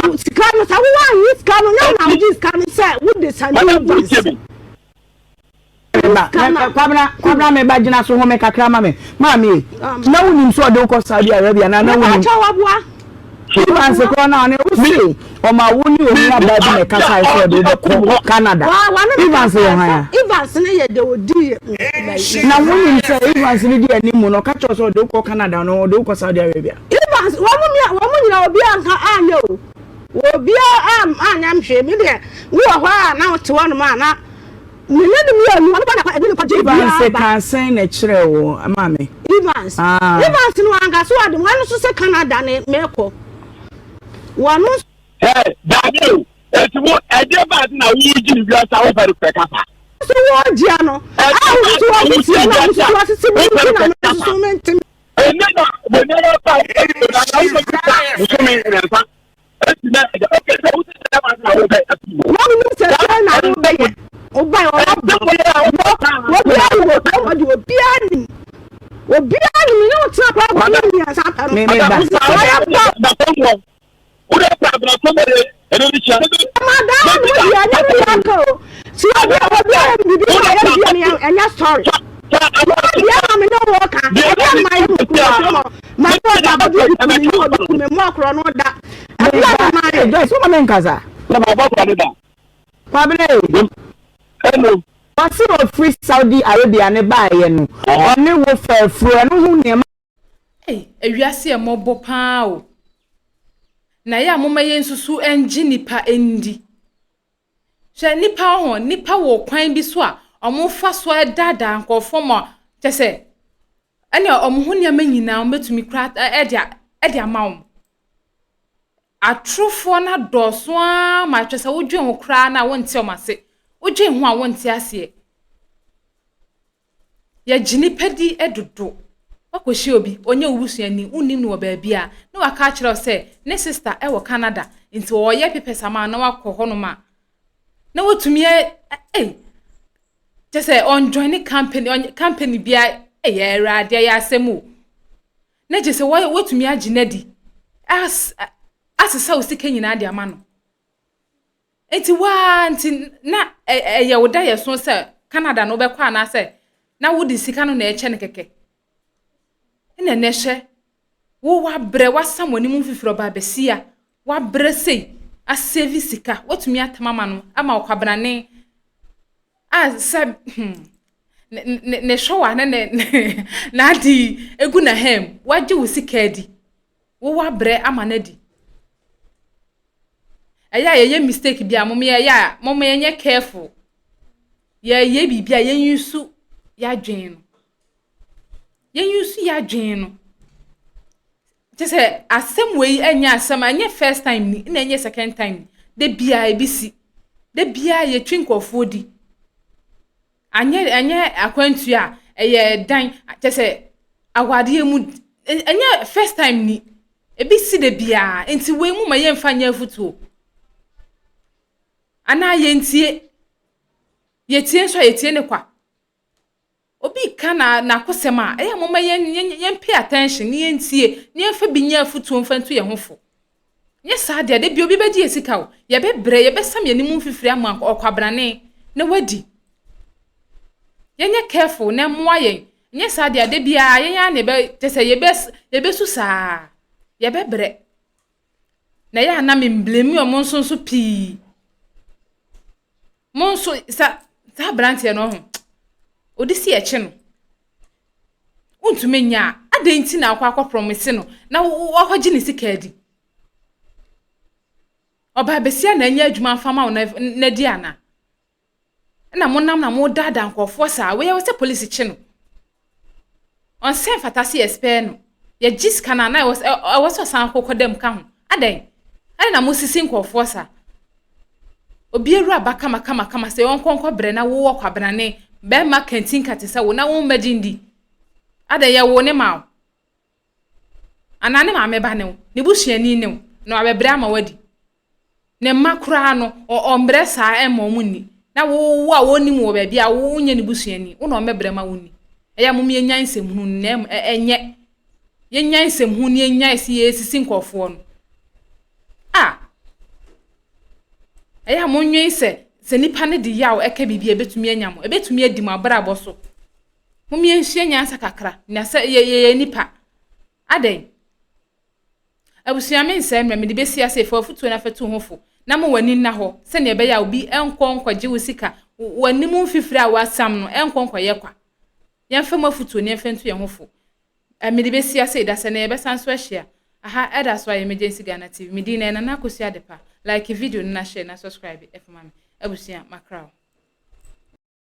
wo sika no sɛ wowɔ anyi sika no nyɛ na wogye sika no sɛ wode sane advance. Kwabena kwabena me ba gyina so home kakra ma me maame na wonim sɛ ɔde wokɔ Saudi Arabia na na wonim Evans korɔ na ɔne wo se ɔma wo ne onua baa bi na ɛkasae sɛ ɔde wobɛkɔ Canada. Evans yɛ hwan a? Evans ne yɛ deɛ ɔdi yɛ. Na wonim sɛ Evans ne di anim no ɔka kyerɛ sɛ ɔde wokɔ Canada no ɔde wokɔ Saudi Arabia. Evans wɔn mu wɔn nyina obiara nka anyɛ o obiara anyɛ hwee me deɛ wowɔ hɔ a na wote hɔ nom a na Me ne no mmienu, ɔno ba na ɛde no kɔgye Evans biara ba. kaa sɛn na ɛkyerɛɛ wo maame? Evans, Ah. Evans no wanka so ɔde wɔn nso sɛ Canada ne mekɔ. Wɔn nso. Ɛ daabi o, eti wo ɛdeɛ ba adi na wogye ne wiase a wopɛ no pɛ kasa. So wɔgyea no a wosusu wɔsisi na wosusu wɔsisi me nti na me nso so mente. Ɛnɛ na wɔnyɛ ba ɛdi na na wobɛbisa bosome 3. Wɔn sɛ sɛ na wobɛyɛ wobae obiara wɔ hɔ de obiara nim obiara nim ne wotena kɔ abɔ ne 3 pɛ no madaa no deɛ ɛnyɛ me yɛ aka o si obi a obi a bibi ma yɛ bi ne ɛnyɛ story deɛ ma me ne wɔ ka ɛdeɛ ma yɛ mu kuro ma ma ne ɔda bɛdu obi kumi ne obi kumi mu akorɔ no da ɛdeɛ ma ma yɛ. Joyce wọ́n mi nkasa. Kwabena yi. Hello. Wɔsi ofiri Saudi Arabia ne baayɛ no ɔne wo fɛɛfuro ɛno ho nneɛma. Ei, ewiase yɛ mmɔbɔ paa o. Na ɛyɛ a momma yɛnsusu ngye nnipa ndi. Hwɛ, nnipa wɔ hɔ, nnipa wɔ kwan bi so a wɔfa so daadaa nkurɔfoɔ ma kyɛ sɛ ɛnna wɔn ho nneɛma nyinaa wɔbɛtumi koraa ɛde ɛde ama wɔn. Atorofoɔ no adɔɔso ara ma kyerɛ sɛ wodwen ho koraa no a wonte wɔn ase. Wodwen ho a wonte aseɛ. Yɛgye nnipa di dodo. Woakɔhyia obi, ɔnyɛ wo busuani, wonnim no wɔ baabi a, na waka akyerɛ wo sɛ ne sister wɔ Canada, nti ɔreyɛ papers ama wo na woakɔ hɔnom a, na watumi ɛ ei kyɛ sɛ ɔnjoine company ɔny company biara ei Awurade ɛyɛ asɛm o. Na kyerɛ sɛ watumi agye no adi as asesa wo sika nyinaa de ama no. Nti waa nti na ɛyɛ wo daeɛso sɛ Canada na wobɛkɔ anaasɛ na wode sika no na ɛkyɛ no kɛkɛ. Ɛna ɛnɛ hwɛ, wo wabrɛ wasam w'anim mfifiri ɔbaa basia, wabrɛ sei asave sika, watumi atam ama no ama ɔkwabrane a sɛ hmm ne ne ne hwɛwa ne ne n'ade yi egu n'ahan mu, wagye wo sika adi, wo wabrɛ ama no adi. Ɛyɛ a yɛyɛ mistake bi a mom yɛyɛ a mom yɛnyɛ careful. Yɛyɛ biribi a yɛn use yɛadwene no. Yɛn use yɛadwene no. Kyɛ sɛ asɛm wei ɛnyɛ asɛm a ɛnyɛ first time ni ɛna ɛnyɛ second time ni. Da biara ebi si. Da biara yɛtwi nkurɔfoɔ di. Anyɛ ɛnyɛ akwantuo a ɛyɛ dan kyɛ sɛ awadeɛ mu ɛnyɛ first time ni. Ebi si da biara nti wei mu ma yɛmfa nyɛ afutuo. Anaa yɛntie? Yɛtie nso a, yɛtie ne kwa. Obi reka na n'akosɛm a, ɛyɛ a momma yɛn yɛn yɛn pay attention na yɛntie na yɛmfa bi nyɛ afotuo mfa ntu yɛn ho fo. Nyɛ saa deɛ, da bi obi bɛgye yɛn sika o, yɛbɛbrɛ, yɛbɛsam yɛn anim mfifire ama ɔkwabrane na wadi. Yɛnyɛ careful na ɛmmoa yɛn. Nyɛ saa deɛ, da biara yɛn ara na yɛbɛ kyɛ sɛ yɛbɛ yɛbɛsu saa, yɛbɛbrɛ. Na ɛyɛ a na me blame wɔn nso nso pii. Mo nso sa saa aberanteɛ no ɔho ɔde si ɛkye no wontumi nyɛ a adɛn nti na akɔ akɔ promise no na wakɔgye ne sika adi ɔbaa besia na anya adwuma mfa ma wo na di ana Ɛna monam na modaadaa nkurɔfoɔ saa. Wei ɛwɔ sɛ polisi kye no. Ɔnsɛ mfata sɛ yɛspɛɛ no. Yɛgye sika no a na ɛwɔ sɛ ɛwɔ sɛ ɔsan kɔkɔ dam ka ho. Adɛn? Adɛn na mosisi nkurɔfoɔ saa? Obi awura ba kama kama kama sɛ ɔnkɔ nkɔ brɛ na wowɔ kwabenane bɛrima kantinka te sɛ wo na wo mmɛgye ndi. Adɛn yɛwoo ne ma wo? Anaa ne maame ba ne wo, ne busuani ne wo, na wabɛbrɛ ama woadi. Ne mma koraa no, ɔmbrɛ saa mma wɔn nni. Na wo wo a wɔnnim wɔ baabi a wonyɛ ne busuani, wo na ɔmmɛbrɛ ma wonni. Ɛyɛ a mom yɛnyae nsɛmhunu no na ɛnyɛ. Yɛnyae nsɛmhunu na yɛnyae sɛ yɛresisi nkurɔfoɔ no. A ɛyɛ a monwen sɛ sɛ nipa no de yaw ɛka biribi a ɛbɛtumi anya mo, ɛbɛtumi adi mo abrabɔ so. Mom yɛnsua nyansa kakra, na sɛ yɛyɛ nipa. Adɛn? Abusua me nsɛe mmerɛ mede bɛsi ase fa w'afotuo no afatu ho fo na ma w'ani nna hɔ sɛdeɛ ɛbɛyɛ a obi nkɔ nkɔgye wo sika w'anim mfifire a woasam no nkɔ nkɔyɛ kwa. Yɛmfa mu afotuo na yɛmfa ntu yɛn ho fo. Mede bɛsi ase da sɛ na yɛbɛsan so ahyia. Aha ɛda so ayɛ Emergency Ghana TV. Me din na Nana Akosua Adepa. Like video no na share na subscribe ɛfa ma me. Abusua makra wo.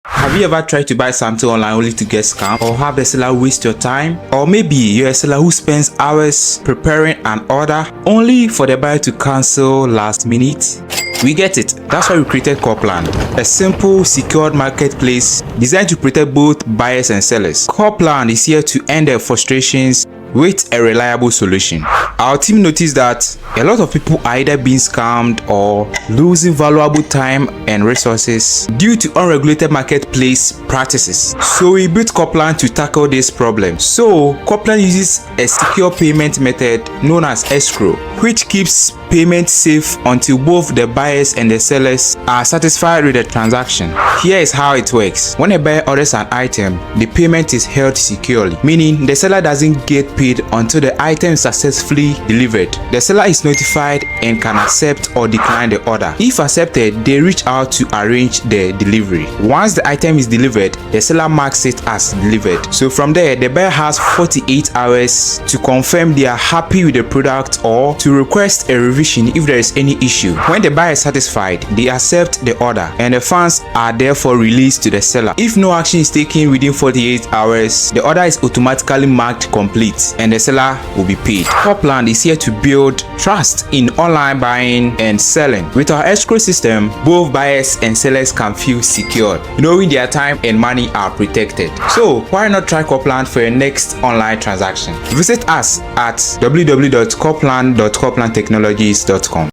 Have you ever tried to buy something online only to get scammed or have the seller waste your time? Or maybe you're a seller who spends hours preparing an order only for the buyer to cancel last minute? We get it. That's why we created Corplan, a simple, secured marketplace designed to protect both buyers and sellers. Corplan is here to end their frustrations with a reliable solution. Our team noticed that a lot of people are either being scammed or losing valuable time and resources due to unregulated marketplace practices. So we built Corplan to tackle this problem. So Corplan uses a secure payment method known as escrow, which keeps payment safe until both the buyers and the sellers are satisfied with the transaction. Here is how it works. When a buyer orders an item, the payment is held securely, meaning the seller doesn't get paid until the item is successfully delivered. The seller is notified and can accept or decline the order. If accepted, they reach out to arrange the delivery. Once the item is delivered, the seller marks it as delivered. So from there, the buyer has 48 hours to confirm they are happy with the product or to request a revision if there is any issue. When the buyer is satisfied, they accept the order and the funds are therefore released to the seller. If no action is taken within 48 hours, the order is automatically marked complete and the seller will be paid. Corplan is here to build trust in online buying and selling. With our escrow system, both buyers and sellers can feel secured, knowing their time and money are protected. So why not try Corplan for your next online transaction? Visit us at www.corplan.corplantechnologies.com.